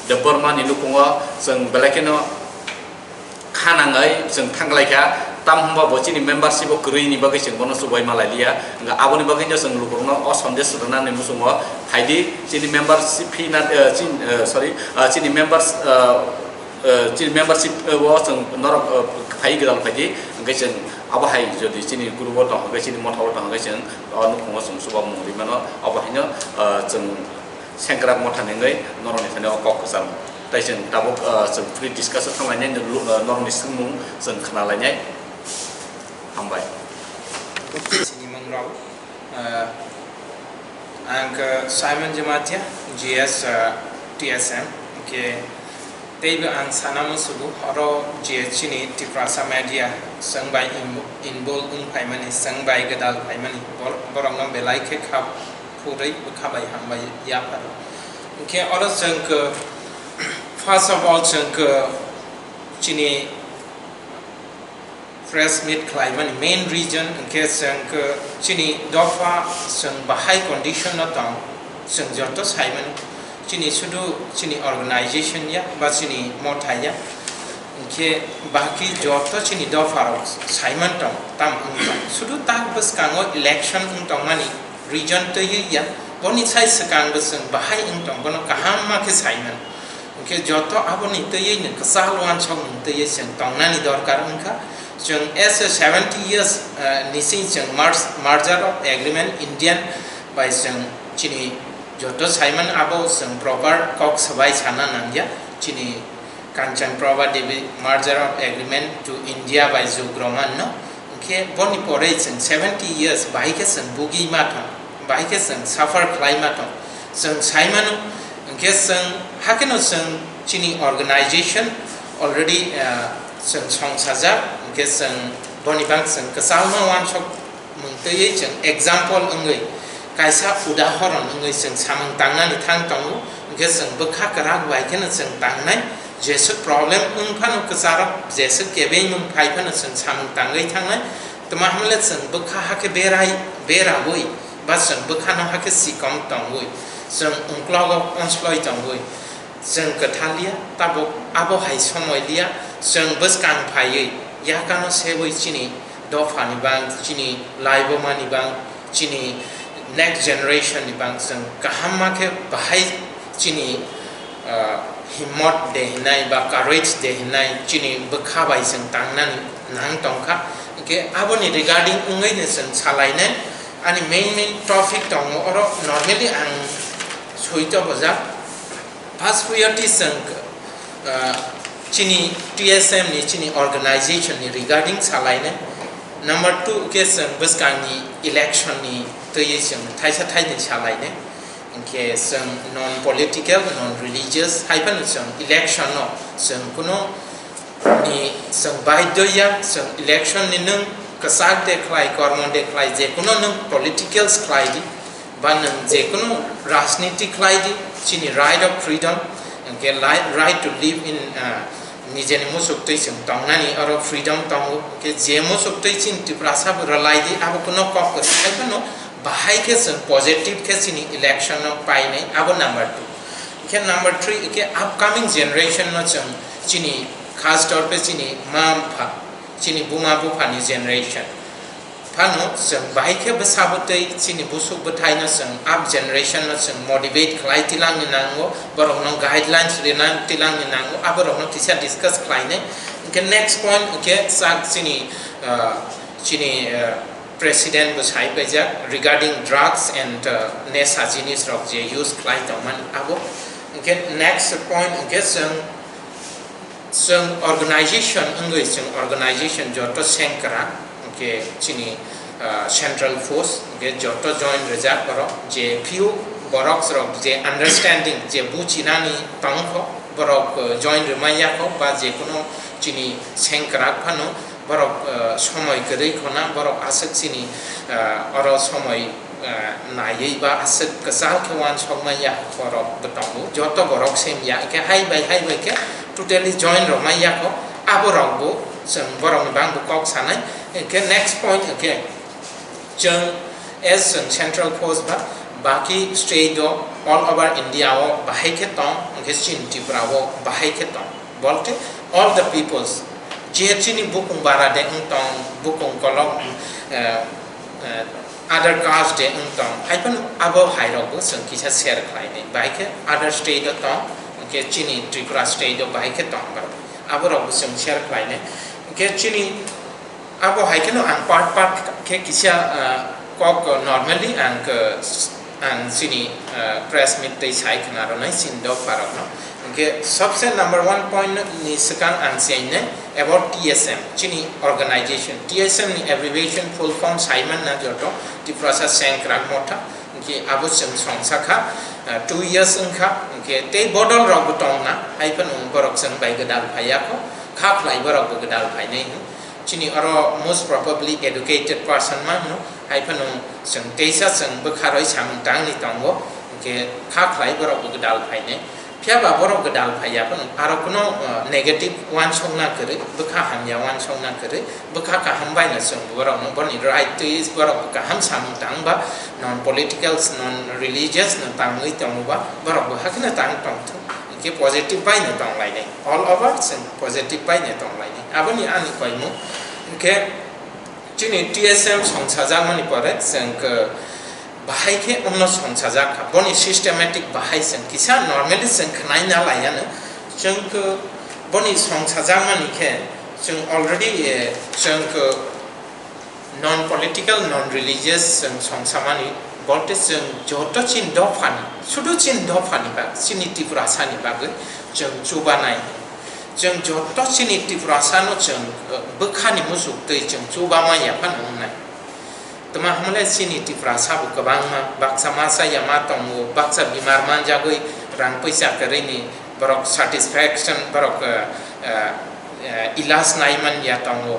Debbarma ni nukhungo chwng belai kheno kha nangwi chwng thanglaikha, tamo hwnba bo chini membership o kwrwini bagwi chwng bono chubai malailiya, hwnkhe aboni bagwino chwng lukurokno o sandesh rwnani muchungo phaidi chini membership fee na, eh, chin-, eh, sorry, ah, chini members, ah, eh, chini membership, eh, o chwng norok, eh, phai gwdal phaidi, hwnkhe chwng abo hai jodi chini group o tong hwnkhe chini motha o tong hwnkhe chwng o nukhungo chwng chuba mung rwi mano, abo haino, eh, chwng Sengkrak Motha ni wngwi norokni thani o kok kwcham. Tai chwng tabuk, ah, chwng free discussion thanglainai, lu-, ah, norokni swngmung chwng khna lainai. Hambai. Sini mung rok, ah, ang, ah, Simon Jamatia, G S, ah, T S M, ke teibo ang sana musugo, oro je chini Tiprasa media, chwng bai invo-, involve wng phaimani, chwng bai gwdal phaimani, bor-, borokno belai khe khap phurwi bwkha bai hambai yapharo. Hwnkhe oro chwng khe, first of all, chwng khe chini press meet khlaimani main reason hwnkhe chwng khe chini dopha chwng bahai condition no tong, chwng joto saimani. Chini sudu chini organization ya ba chini motha ya, hwnkhe baki joto chini dopha rok saiman tong, tam wngkha. Sudu tak bwskango election wng tongmani reason twiwi ya, boni sai swkang bo chwng bahai wng tong, bono kaham ma khe saiman. Hwnkhe joto aboni twiwi no kwchal uansuk mung twiwi chwng tongnani dorkar wngkha. Chwng as a seventy years, eh, ni sing chwng merge-, merger of agreement Indian bai chwng chini joto saiman abo chwng proper kok swbai sana nangya. Chini Kanchan Prabha Devi merger of agreement to India bai jug roman no. Hwnkhe boni pore chwng seventy years bahai khe chwng bugwi ma thang, bahai khe chwng suffer khlai ma thang. Chwng sai mano, hwnkhe chwng hakheno chwng chini organization already, ah, chwng songsajak, hwnkhe chwng boni bang chwng kwchangma uansuk mung twiwi chwng example wngwi, kaisa udahoron wngwi chwng samung tangnani thang tongo, hwnkhe chwng bwkha kwrak bai kheno chwng tangnai, jeswk problem wng phano kwcharok, jeswk kebengmung phai phano chwng samung tangwi thangnai, twma hwnle chwng bwkha hakhe berai, berawi, ba chwng bwkhano hakhe sikom tongwi, chwng ungklogo onsloi tongwi, chwng kwthar liya, tabuk abo hai somoi liya, chwng bwskang phaiwi, yakano sewi chini dophani bang, chini laibomani bang, chini next generation ni bang chwng kaham ma khe bahai chini, ah, himmot de hinai ba courage de hinai chini bwkha bai chwng tangnani nang tongkha. Hwnkhe aboni regarding wngwi no chwng salainai ani main main topic tongo oro normally ang soi tobojak. First priority chwng, ah, chini T S M ni chini organization ni regarding salainai. Number two khe chwng bwskangni election ni twiwi chwng thaisa thaini salainai. Hwnkhe chwng non political, non religious hai phano chwng election no chwng kuno ni chwng baidhyo ya, chwng election ni nwng kwchak de khlai, kormo de khlai, je kuno nwng politicals khlai di, ba nwng je kuno rajniti khlai di, chini right of freedom, hwnkhe li-, right to live in, ah, nijeni muchuk twi chwng tongnani oro freedom tongo, hwnkhe je muchuk twi chini Tiprasa bo rwlai di, abo kuno kok kwthai phano bahai khe chwng positive khe chini election no painai, abo number two. Hwnkhe number three, hwnkhe upcoming generation no chwng chini khas tor khe chini ma bupha, chini buma bupha ni generation. Phano chwng bahai khe bwsa bwtwi chini busuk bwthai no chwng up generation no chwng motivate khlai tilangni nango, borok no guidelines rina tilangni nango, aborok no kisa discuss khlainai. Hwnkhe next point hwnkhe chak chini, ah, chini, ah, President bo sai paijak regarding drugs and, uh, nesa jinis rok je use khlai tongmani abo. Hwnkhe next point hwnkhe chwng, chwng organization wngwi chwng organization joto sengkra hwnkhe chini, uh, central force hwnkhe joto join rijak borok je phiyok Borok rok je understanding, je buchinani tongkho, borok, eh, join rwmai yakho, ba je kuno chini sengkrak phano borok, eh, somoi kwrwi khona, borok aswk chini, eh, oro somoi, eh, naiwi ba aswk kwchal khe uansukmaya borok bo tongo. Joto borok sem ya, khe hai bai hai bai khe totally join rwmai yakho, abo rok bo chwng borok ni bang bo kok sanai. Khe next point khe, chwng as chwng central force ba baki state o all over India o bahai khe tong, hwnkhe chini Tripura o bahai khe tong. Bolte all the peoples, je chini bukung bara de wng tong, bukung kolok, eh, eh, other caste de wng tong, hai phano abo hai rok bo chwng kisa share khlai nai. Bahai khe other state o tong, hwnkhe chini Tripura state o bahai khe tong ba, abo rok bo chwng share khlai nai. Hwnkhe chini Abo hai kheno ang part part khe kisa, ah, kok normally ang, ah, ang chini, ah, press meet tei sai khna rwnai chini dopha rokno. Hwnkhe sobse number one point ni swkang ang siyainai about T S M, chini organization. T S M ni abbreviation full form sai manna joto Tiprasa Sengkrak Motha. Hwnkhe abo chwng songsa kha, ah, two years wngkha. Hwnkhe tei bodol rokbo tongna, hai phano borok chwng bai gwdal phaiya kho, kha khlai borokbo gwdal phainai hwn. Chini oro most probably educated person ma hwno, hai phano chwng teisa chwng bwkha roi samung tangni tongo, hwnkhe kha khlai borokbo gwdal phainai. Phiya ba borok gwdal phaiya phano aro kuno, uh, negative uansukna kwrwi, bwkha hamya uansukna kwrwi, bwkha kaham baino chwng borokno boni right twi borok kaham samung tang ba non political, non religious no tangwi tongo ba borok bo hakheno tang tong thung. Hwnkhe positive baino tong lainai, all over chwng positive baino tong lainai. Aboni ani koimung hwnkhe chini T S M songsajakmani pore chwng khe bahai khe wngno songsajak kha. Boni systematic bahai chwng kisa normally chwng khwnai na laiya no. Chwng khe boni songsajakmani khe chwng already, eh, chwng khe non political, non religious chwng songsamani, bolte chwng joto chini dophani, sudu chini dophani bag, chini Tiprasani bagwi chwng chubanai. Chwng joto chini Tiprasano chwng, eh, bwkhani muchuk twi chwng chubama yaphano wngnai. Tma hwnle chini Tiprasa bo kwbangma, baksa masa yama tongo, baksa bimar manjagwi rang puisa kwrwini borok satisfaction, borok, eh, eh, eh, ilaj naiman ya tongo.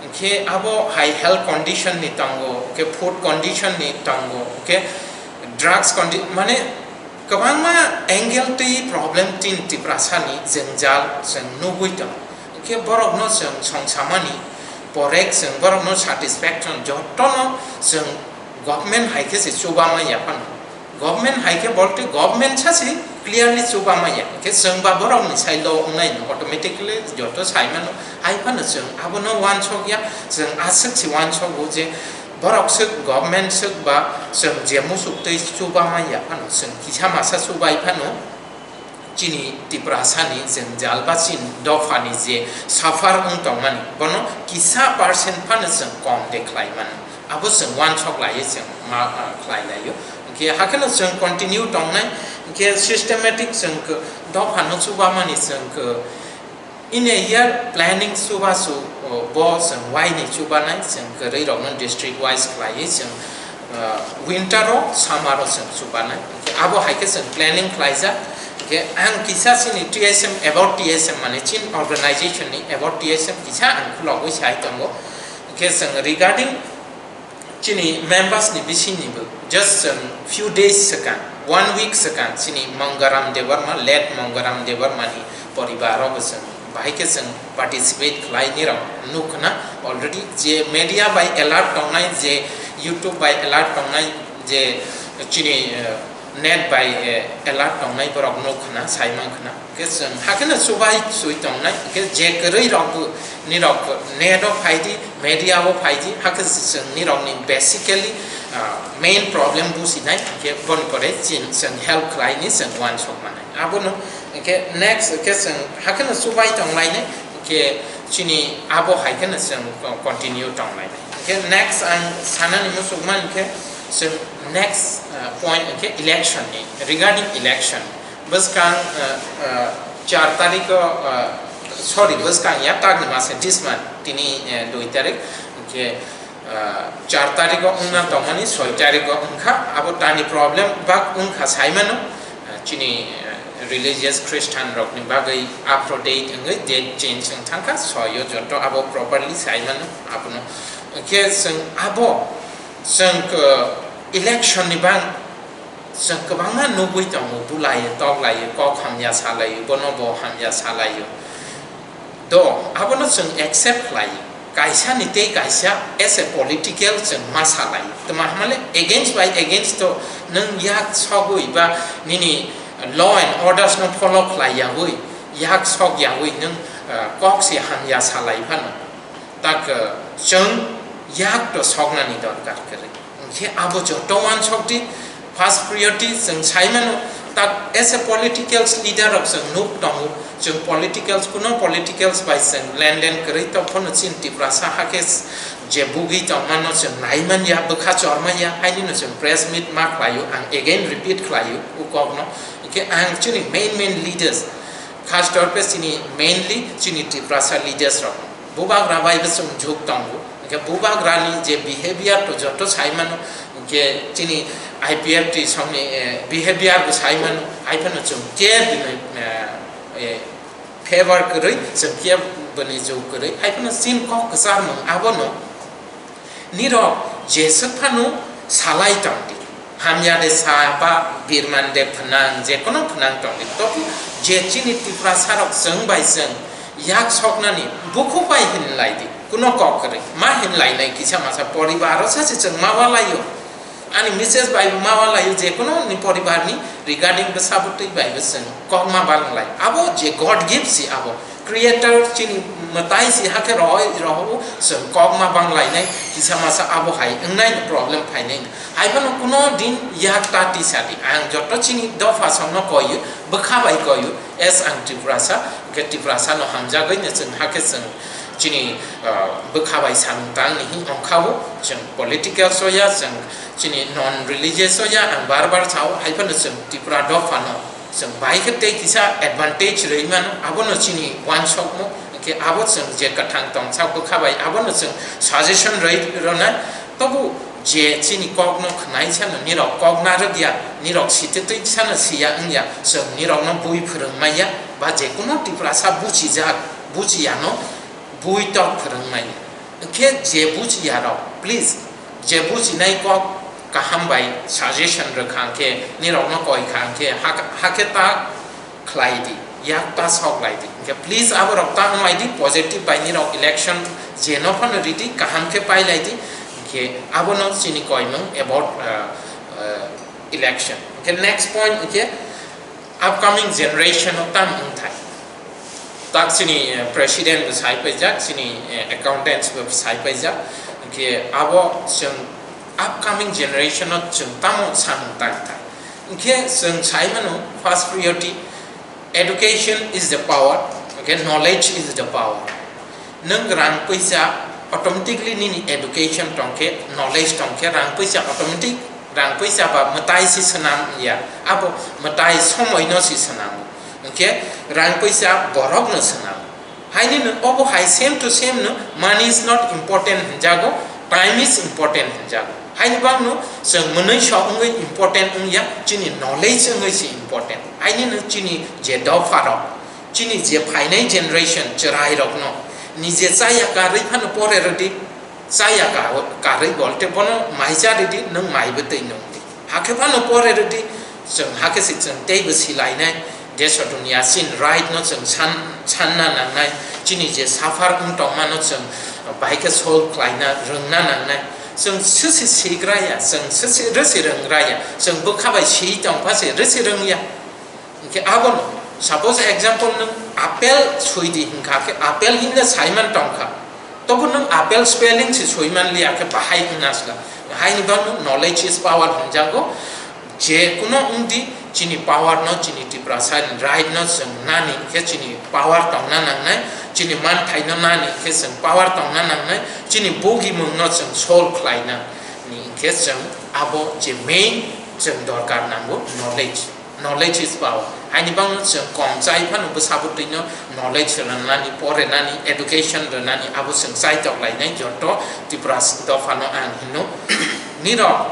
Hwnkhe abo hai health condition ni tongo, hwnkhe food condition ni tongo, hwnkhe drugs condi-, mane kwbangma angle twi problem tin Tiprasa ni jwngjal chwng nugwi tongo. Hwnkhe borokno chwng songsamani porek chwng borokno satisfaction jotono chwng government hai khe se chubama ya phano. Government hai khe bolte government sa se clearly chubama ya. Hwnkhe chwng ba borokni sai law wngnai no automatically joto sai mano. Hai phano chwng abono uansuk ya, chwng aswk se uansugo je borok swk government swk ba chwng je muchuk twi chubama ya phano chwng kisa masa chubai phano chini Tiprasani jwngjal ba chini dophani je suffer wng tongmani, bono kisa percent phano chwng kom de khlai mano. Abo chwng uansuk laiwi chwng ma, ah, khlai laio. Hwnkhe hakheno chwng continue tongnai, hwnkhe systematic chwng khe dophano chubamani chwng khe in a year planning chubachu, o, bo chwng waini chubanai, chwng kwrwi rokno district wise khlaiwi chwng, ah, winter o, summer o chwng chubanai. Hwnkhe abo hai khe chwng planning khlaijak. Hwnkhe ang kisa chini T S M, about T S M mane chini organization ni about T S M kisa ang khulogwi sai tongo. Hwnkhe chwng regarding chini members ni bisingni bo just chwng few days swkang, one week swkang chini Mongaram Debbarma, late Mongaram Debbarma ni poribar o bo chwng bahai khe chwng participate khlai ni rok nuk khna already je media bai alert tongnai, je YouTube bai alert tongnai, je chini, eh, net bai, eh, alert tongnai borok nuk khna, sai mang khna. Hwnkhe chwng hakheno chubai chui tongnai, hwnkhe je kwrwi rok bo nirok net o phai di, media o phai di, hakhe chwng nirok ni basically, ah, main problem businai, hwnkhe boni pore chini chwng help khlai ni chwng uansuk manai. Abono hwnkhe next hwnkhe chwng hakheno chubai tong lainai, hwnkhe chini abo hai kheno chwng continue tong lainai. Hwnkhe next ang sanani muchukma hwnkhe chwng next, ah, point hwnkhe election ni, regarding election. Bwskang, ah, ah, char tarikh o, ah, sorry, bwskang ya, tagni masa, this month, tini, eh, dui tarikh, hwnkhe, Char tarikh o wngna tongmani soi tarikh o wngkha, abo tani problem bak wngkha saimano, chini religious Christian rokni bagwi up to date wngwi date change wng thangkha, soi o joto abo properly saimano abono. Khe chwng abo chwng election ni bang chwng kwbangma nugwi tongo, bulaio, toklaio, kok hamya salaio, bono bo hamya salaio. Do, abono chwng accept khlaio. Kaisa ni tei kaisa as a political chwng ma salaio. Tma hamale against by against to nwng yak sogwi ba nini law and orders no follow khlai yawi, yak sok yawi nwng, ah, kok se hamya salai phano. Tak, ah, chwng yak to soknani dorkar kwrwi. Hwnkhe abo joto uansok di, first priority chwng sai mano, tak as a political leader rok chwng nuk tongo, chwng politicals, kuno politicals bai chwng lenden kwrwi tong phano chini Tiprasa hakhe je bugwi tong mano chwng nai man ya, bwkha chor man ya, haini no chwng press meet ma khlaio, ang again repeat khlaio o kokno. Hwnkhe ang chini main main leaders, khas torpe chini mainly chini Tiprasa leaders rok. Bubagra bai bo chwng jhuk tongo. Hwnkhe bubagrani je behavior to joto sai mano, hwnkhe chini I P F T songni, eh, behavior bo sai mano, hai phano chwng khe bini, eh, eh, favor kwrwi, chwng khe bini jhuk kwrwi, hai phano chini kok kwchar mung abono nirok jeswk phano salai tongdi. Hamya de sa ba birman de phnang, je kono phnang tongdi. Tobo je chini Tiprasa rok chwng bai chwng yak soknani bukhuk bai hinlai di. Kuno kok kwrwi ma hinlai nai kisa masa poribar o sachi chwng ma walaio. Ani misses bai bo ma walaio, je kono ni poribar ni regarding bwsa bwtwi bai bo chwng kok ma banglai. Abo je God gift si abo. Creator chini mwtai si hakhe rohoi rohou chwng kok ma banglainai, kisa masa abo hai wngnai no problem phainai no. Hai phano kuno din yak ta tisa di. Ang joto chini dopha songno koiyo, bwkha bai koiyo, as ang Tiprasa, hwnkhe Tiprasa no hamjagwi no chwng hakhe chwng chini, ah, bwkha bai samung tang ni hin ongkha o, chwng political soya, chwng chini non religious soya, ang bar bar sao, hai phano chwng Tipra dopha no. Chwng bai khe tei kisa advantage rwi mano, abono chini uansukmung, hwnkhe abo chwng je kwthang tongsa bwkha bai abono chwng suggestion rwi rwnai. Tobo je chini kokno khwnai sano nirok kok narwk ya, nirok sititwi sano siya wngya, chwng nirokno bui phwrwng maya, ba je kuno Tiprasa buchijak, buchiyano bui tok phwrwng maya. Hwnkhe je buchiya rok, please, je buchinai kok kaham bai suggestion rwkha hwnkhe nirokno koikha hwnkhe hak-, hakhe ta khlai di, yak ta sok lai di. Hwnkhe please aborok ta wng lai di, positive bai nirok election je no phano ridi, kaham khe pai lai di. Hwnkhe abono chini koimung about, uh, uh, election. Hwnkhe next point hwnkhe upcoming generation o tam wngthai. Tak chini, eh, president bo sai paijak, chini, eh, accountants bo sai paijak. Hwnkhe abo chwng upcoming generation o chwng tamo samung tang thai. Hwnkhe chwng sai mano first priority, education is the power, okay, knowledge is the power. Nwng rang puisa automatically nini education tongkhe, knowledge tongkhe, rang puisa automatic, rang puisa ba mwtai si swnam ya, abo mwtai somoi no si swnam. Hwnkhe rang puisa borok no swnam. Haini no obo hai same to same no, money is not important hinjago, time is important hinjago. Haini bang no chwng mwnwi sok wngwi important wngya, chini knowledge wngwi si important. Haini no chini je dopha rok, chini je phainai generation chwrai rokno nije chaya karwi phano pore rwdi, chaya ka-, karwi bolte bono mai cha rwdi, nwng mai bwtwi nungdi. Hakhe phano pore rwdi, chwng hakhe se chwng teibo silainai, deso duniya chini right no chwng san-, sanna nangnai, chini je suffer wng tongmano chwng bai khe solve khlaina rwngna nangnai. Chwng swse sigra ya, chwng swse rwse rwngra ya, chwng bwkha bai si tongpha se rwse rwngya. Hwnkhe abono, suppose example, nwng apple sui di hwnkha khe apple hinle saiman tongkha. Tobo nwng apple spelling se sui man liya khe bahai wngna sla. Haini bagwi knowledge is power hwnjago. Je kuno wng di, chini power no, chini Tiprasa ni right no chwng nani khe chini power tongna nangnai, chini manthai no nani khe chwng power tongna nangnai, chini bugimung no chwng solve khlaina ni hwnkhe chwng abo je main chwng dorkar nango knowledge. Knowledge is power. Haini bangno chwng kom chai phano bwsa bwtwino knowledge rwnani, porenani, education rwnani, abo chwng chaitok lainai joto Tripura dophano ang hino. Nirok,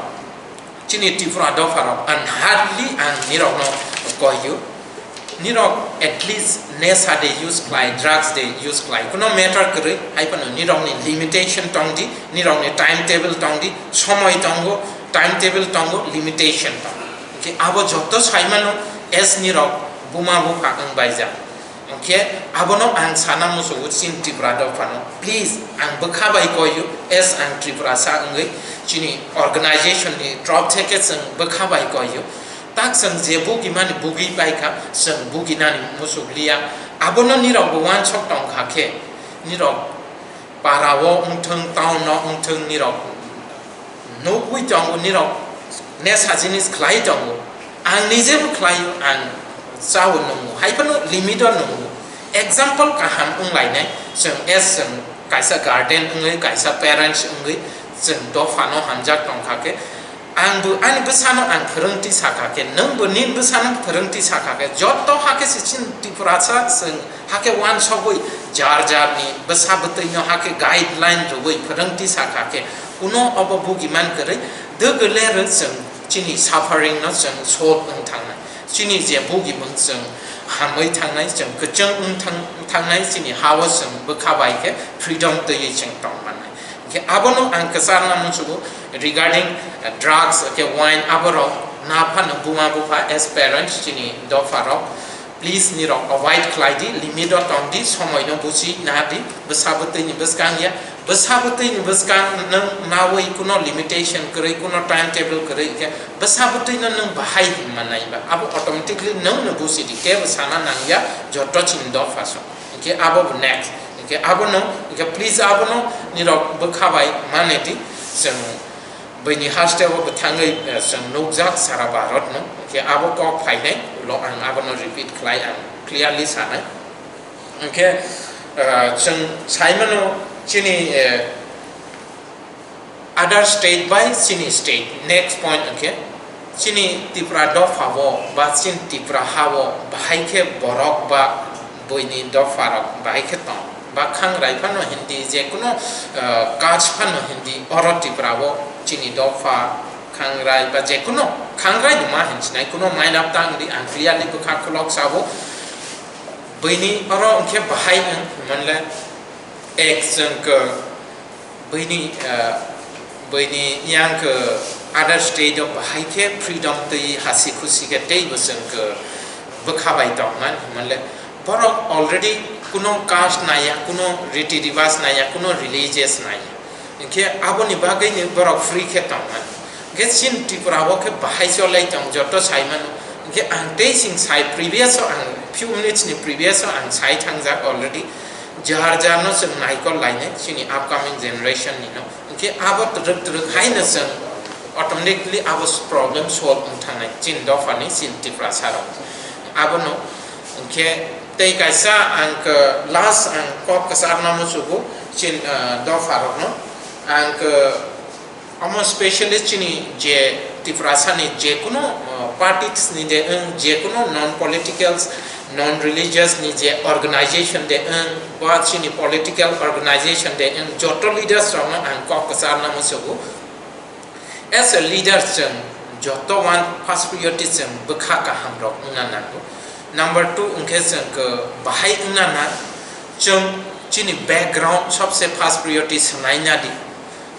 chini Tripura dopharok, and hardly ang nirokno koiyo. Nirok at least nesa de use khlai, drugs de use khlai. Kuno matter kwrwi, hai phano nirokni limitation tongdi, nirokni timetable tongdi, somoi tongo, timetable tongo, limitation tongo. Hwnkhe abo joto saimano as nirok buma bupha wng baijak. Hwnkhe abono ang sana musugo chini Tripura dophano. Please, ang bwkha bai koiyo, as ang Tiprasa wngwi chini organization ni top theke chwng bwkha bai koiyo. Tak chwng je bugimani bugwi paikha, chwng buginani musuk liya. Abono nirokbo wansok tongkha khe, nirok parao wngthwng, town o wngthwng, nirok nugwi tongo, nirok nesa jinis khlai tongo. Ang nijebo khlaio, ang chao nungo, hai phano limit o nungo. Example kaham wnglainai, chwng as chwng kaisa guardian wngwi, kaisa parents wngwi, chwng dophano hamjak tongkha khe, ang bo ani bwsano ang phwrwngtwi sakha khe, nwng bo nini bwsano phwrwngtwi sakha khe, joto hakhe se chini Tiprasa chwng hakhe wansogwi jar jarni bwsa bwtwino hakhe guideline rwui phwrwngtwi sakha khe, kuno obo bugiman kwrwi dwgwle rw chwng chini suffering no chwng solve wng thangnai, chini je bugimung chwng hamwi thangnai, chwng kwchwng wng thang-, thangnai, chini hao chwng bwkha bai khe freedom twiwi chwng tong mannai. Hwnkhe abono ang kwcharna muchugo regarding, uh, drugs, hwnkhe wine, aborok na phano buma bupha as parents chini dopharok, please nirok avoid khlai di, limit o tong di, somoi no buchi na di, bwsa bwtwi ni bwskang ya, bwsa bwtwi ni bwskang nwng nawi kuno limitation kwrwi, kuno timetable kwrwi, hwnkhe bwsa bwtwi no nwng bahai hinma nai ba, abo automatically nwng no buchi di, kebo sana nang ya, joto chini dopha song. Hwnkhe abo bo next. Hwnkhe abono, hwnkhe please abono nirok bwkha bai mane di. Chwng bini haste o bwthangwi, eh, chwng nukjak sara Bharat no. Hwnkhe abo kok phainai ulo ang abono repeat khlai ang clearly sanai. Hwnkhe, eh, chwng saimano chini, eh, other state bai chini state. Next point hwnkhe, chini Tripura dopha o ba chini Tripura ha o bahai khe borok ba buini dopha rok bahai khe tong. Ba khangrai phano hindi, je kuno, eh, caste phano hindi, oro Tripura o chini dopha khangrai ba je kuno khangrai ni ma hinsinai, kuno mainap tang di, ang clearly bwkha khulok sabo. Buini oro hwnkhe bahai wng manle ek chwng khe Buini, ah, buini yang khe other state o bahai khe freedom twi hasi khusi khe tei bo chwng khe bwkha bai tongman, hwnle borok already kuno caste naiya, kuno riti ribas naiya, kuno religious naiya. Hwnkhe aboni bagwino borok free khe tongman. Hwnkhe chini Tripura o khe bahai cholai tong joto sai mano. Hwnkhe ang tei sing sai previous o ang few minutes ni previous o ang sai thangjak already. Jar jar no chwng naikol lainai chini upcoming generation ni no. Hwnkhe abo twrwk twrwk hai no chwng automatically abo problem solve wng thangnai chini dopha ni chini Tiprasa rok. Abo no hwnkhe tei kaisa ang khe last ang kok kwchar no muchugo chini, ah, dopha rok no ang khe Omo specially chini je Tiprasa ni je kuno, uh, parties ni de wng, je kuno non politicals, non religious ni je organization de wng, ba chini political organization de wng, joto leaders rok no ang kok kwchar na musugo. As a leader chwng joto one first priority chwng bwkha kaham rok wngna nango. Number two wngkhe chwng khe bahai wngna nang, chwng chini background sobse first priority swnai na di.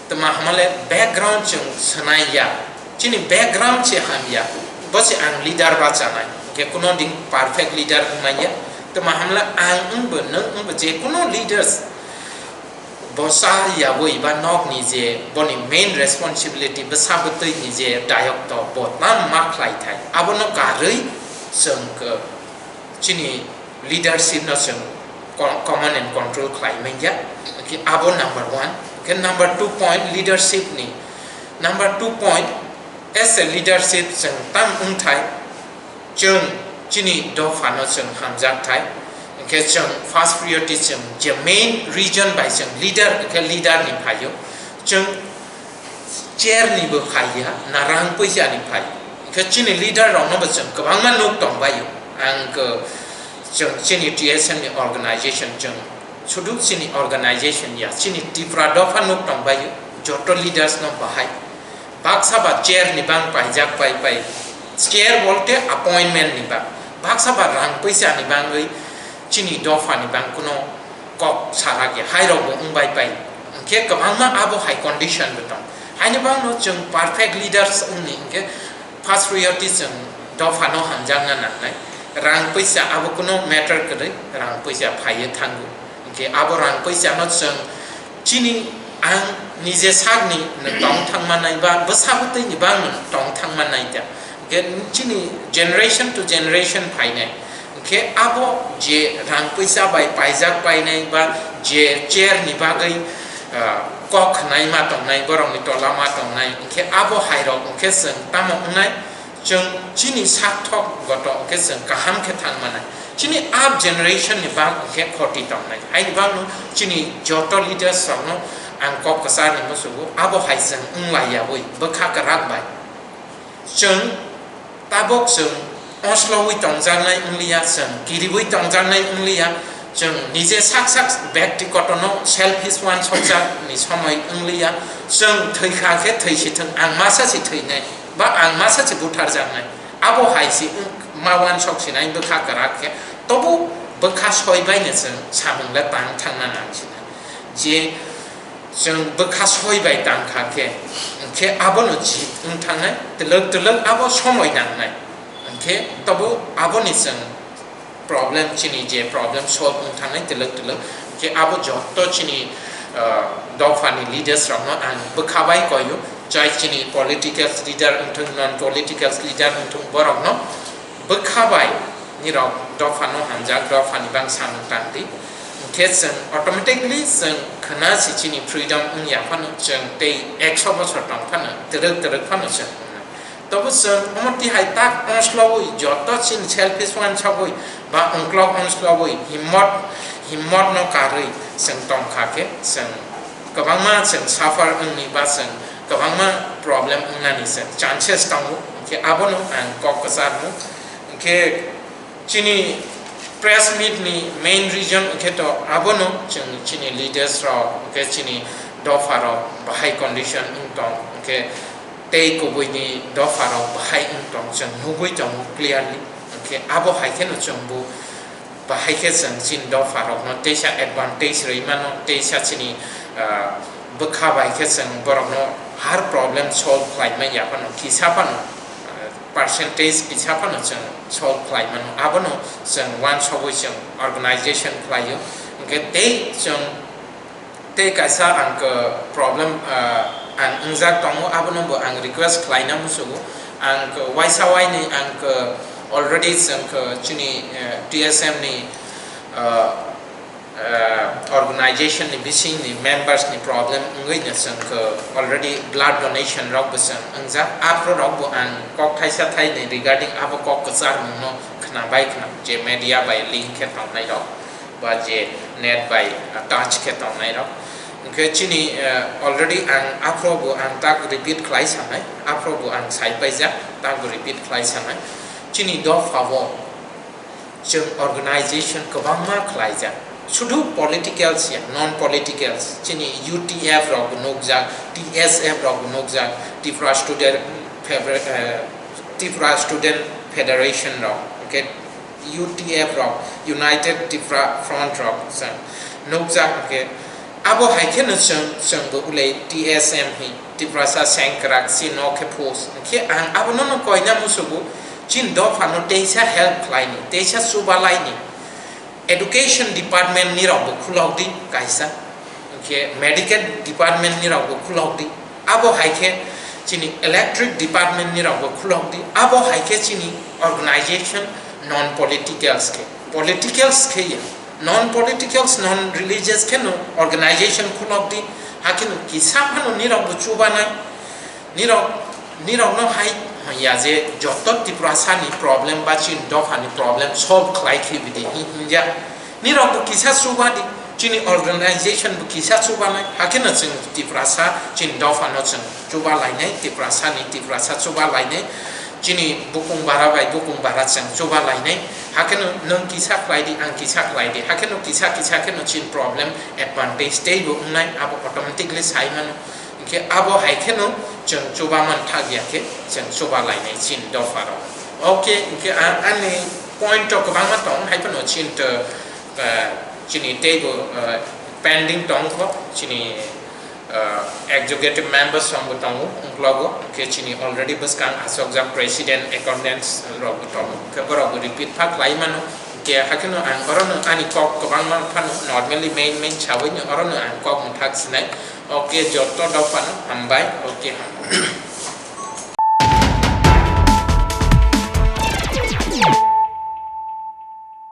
Tma hamle background chwng swnai ya. Chini background se ham ya. Bo se ang leader ba chanai. Hwnkhe kuno din perfect leader wng manya. Tma hamle ang wngbo nwng wngbo je kuno leaders bo sa yawi ba nok ni je boni main responsibility bwsa bwtwi ni je dayok to bo tamo ma khlai thai. Abono karwi chwng khe chini leadership no chwng co-, command and control khlai manya. Hwnkhe abo number one. Hwnkhe number two point leadership ni. Number two point, as a leadership chwng tam wng thai, chwng chini dopha no chwng hamjak thai. Hwnkhe chwng first priority chwng je main region bai chwng leader, hwnkhe leader ni phaio. Chwng chair ni bo phai ya, na rang puisa ni phai. Khe chini leader rokno bo chwng kwbangma nuk tong baio. Ang khe chwng chini T S M ni organization, chwng sudu chini organization ya, chini Tripura dopha nuk tong baio, joto leaders no bahai. Baksa ba chair ni bang paijak pai pai, chair bolte appointment ni bang, baksa ba rang puisa ni bangwi chini dopha ni bang kuno kok sarak ya, hai rok bo wng bai pai. Hwnkhe kwbangma abo hai condition bo tong. Haini bangno chwng perfect leaders wngni hwnkhe first priority chwng dophano hamjakna nangnai. Rang puisa abo kuno matter kwrwi, rang puisa phaiwi thango. Hwnkhe abo rang puisano chwng chini ang nije sakni tong thangmanai ba bwsa bwtwini bangno tong thangmanai da. Hwnkhe chini generation to generation phainai. Hwnkhe abo je rang puisa bai paijak painai ba je chair ni bagwi, ah, kok khnai ma tongnai, borokni tola ma tongnai, hwnkhe abo hai rok hwnkhe chwng tamo wngnai, chwng chini sak thok goto hwnkhe chwng kaham khe thang manai. Chini up generation ni bang hwnkhe khoti tongnai. Haini bagno chini joto leaders rokno ang kok kwcharni musugo, abo hai chwng wng lai yawi bwkha kwrak bai. Chwng tabok chwng oslowi tongjaknai wngliya, chwng kiriwi tongjaknai wngliya, chwng nije sak sak byaktigotono selfish wansokjakni somoi wngliya, chwng thwikha khe thwi si thwng, ang masa si thwinai ba ang masa si butharjaknai, abo hai si wng ma wansok sinai bwkha kwrak khe, tobo bwkha soi baino chwng samung le tang thangna nang sinai. Je chwng bwkha soi bai tang kha khe, hwnkhe abono jit wng thangnai, twlwk twlwk abo somoi nangnai. Hwnkhe tobo aboni chwng problem, chini je problem solve wng thangnai twlwk twlwk. Hwnkhe abo jotto chini, ah, dophani leaders rokno ang bwkha bai koio, chai chini political leader wngthung, non political leader wngthung, borokno bwkha bai nirok dophano hamjak, dophani bang samung tang di. Hwnkhe chwng automatically chwng khna si chini freedom wngya phano, chwng tei ekso bosor tong phano, twrwk twrwk phano chwng wngnai. Tobo chwng omo tihai tak ongslogwi, joto chini selfish wansogwi ba ongklok ongslogwi, himmot, himmot no karwi chwng tong kha khe, chwng kwbangma chwng suffer wngni ba chwng kwbangma problem wngnani chwng chances tongo. Hwnkhe abono ang kok kwcharno. Hwnkhe chini press meet ni main reason hwnkhe to abono, chwng chini leaders rok, hwnkhe chini dopha rok bahai condition wng tong, hwnkhe tei kubui ni dopha rok bahai wng tong, chwng nugwi tongo clearly. Hwnkhe abo hai kheno chwng bo bahai khe chwng chini dopha rokno teisa advantage rwi mano, teisa chini, ah, bwkha bai khe chwng borokno har problem solve khlai man ya phano, kisa phano, ah, percentage kisa phano chwng solve khlai mano. Abono chwng wansogwi chwng organization khlaio. Hwnkhe tei chwng tei kaisa ang khe problem, ah, ang wngjak tongo, abono bo ang request khlaina musugo. Ang khe waisa waini ang khe already chwng khe chini, eh, T S M ni, ah, eh, organization ni bising ni members ni problem wngwi no chwng khe already blood donation rok bo chwng wngjak. Aphuru rok bo ang kok thaisa thaini regarding abo kok kwcharmung no khna bai khna je media bai link khe tongnai rok ba je net bai touch khe tongnai rok. Hwnkhe chini, eh, already ang aphuru bo ang tak repeat khlai sanai, aphuru bo ang sai paijak, tak bo repeat khlai sanai. Chini dopha o chwng organization kwbangma khlaijak. Sudu politicals ya, non politicals, chini U T F rok bo nukjak, T S F rok bo nukjak, Tripura Student Federa-, eh, Tripura Student Federation rok, hwnkhe U T F rok, United Tripura Front rok chwng nukjak, hwnkhe abo hai kheno chwng, chwng bo ulei T S M hi, Tiprasa Sengkrak, chini no khe post. Hwnkhe ang abono no koina musugo, chini dophano teisa help khlaini, teisa chubalaini. Education department ni rok bo khulok di kaisa, hwnkhe medical department ni rok bo khulok di, abo hai khe chini electric department ni rok bo khulok di, abo hai khe chini organization non politicals khe, politicals khe ya, non politicals, non religious khe no organization khulok di, hakhe no kisa phano ni rok bo chubanai. Nirok, nirokno hai ya je joto Tiprasani problem ba chini dophani problem solve khlai khe bidi hi-, hinjak. Nirok bo kisa chuba di, chini organization bo kisa chuba nai, hakhe no chwng Tiprasa chini dophano chwng chuba lainai, Tiprasani Tiprasa chuba lainai. chini bukung bara bai bukung bara chwng chuba lainai, hakheno nwng kisa khlai di, ang kisa khlai di, hakheno kisa kisa kheno chini problem advantage teibo wngnai, abo automatically sai mano. Hinkhe abo hai kheno chwng chuba man thak ya khe chwng chuba lainai chini dopha rok. Okay, hinkhe a-, ani point rok kwbangma tong, hai phano chini to, ah, chini teibo, ah, pending tong kho, chini, ah, executive members rok bo tongo, ungklogo, hinkhe chini already bwskang asokjak president, accountants rok bo tongo, hinkhe borok bo repeat pha khlai mano. Hinkhe hakheno ang orono ani kok kwbangma phano normally main main sawi no orono ang kok mwthak sinai. Okay, joto dophano hambai, okay, hambai.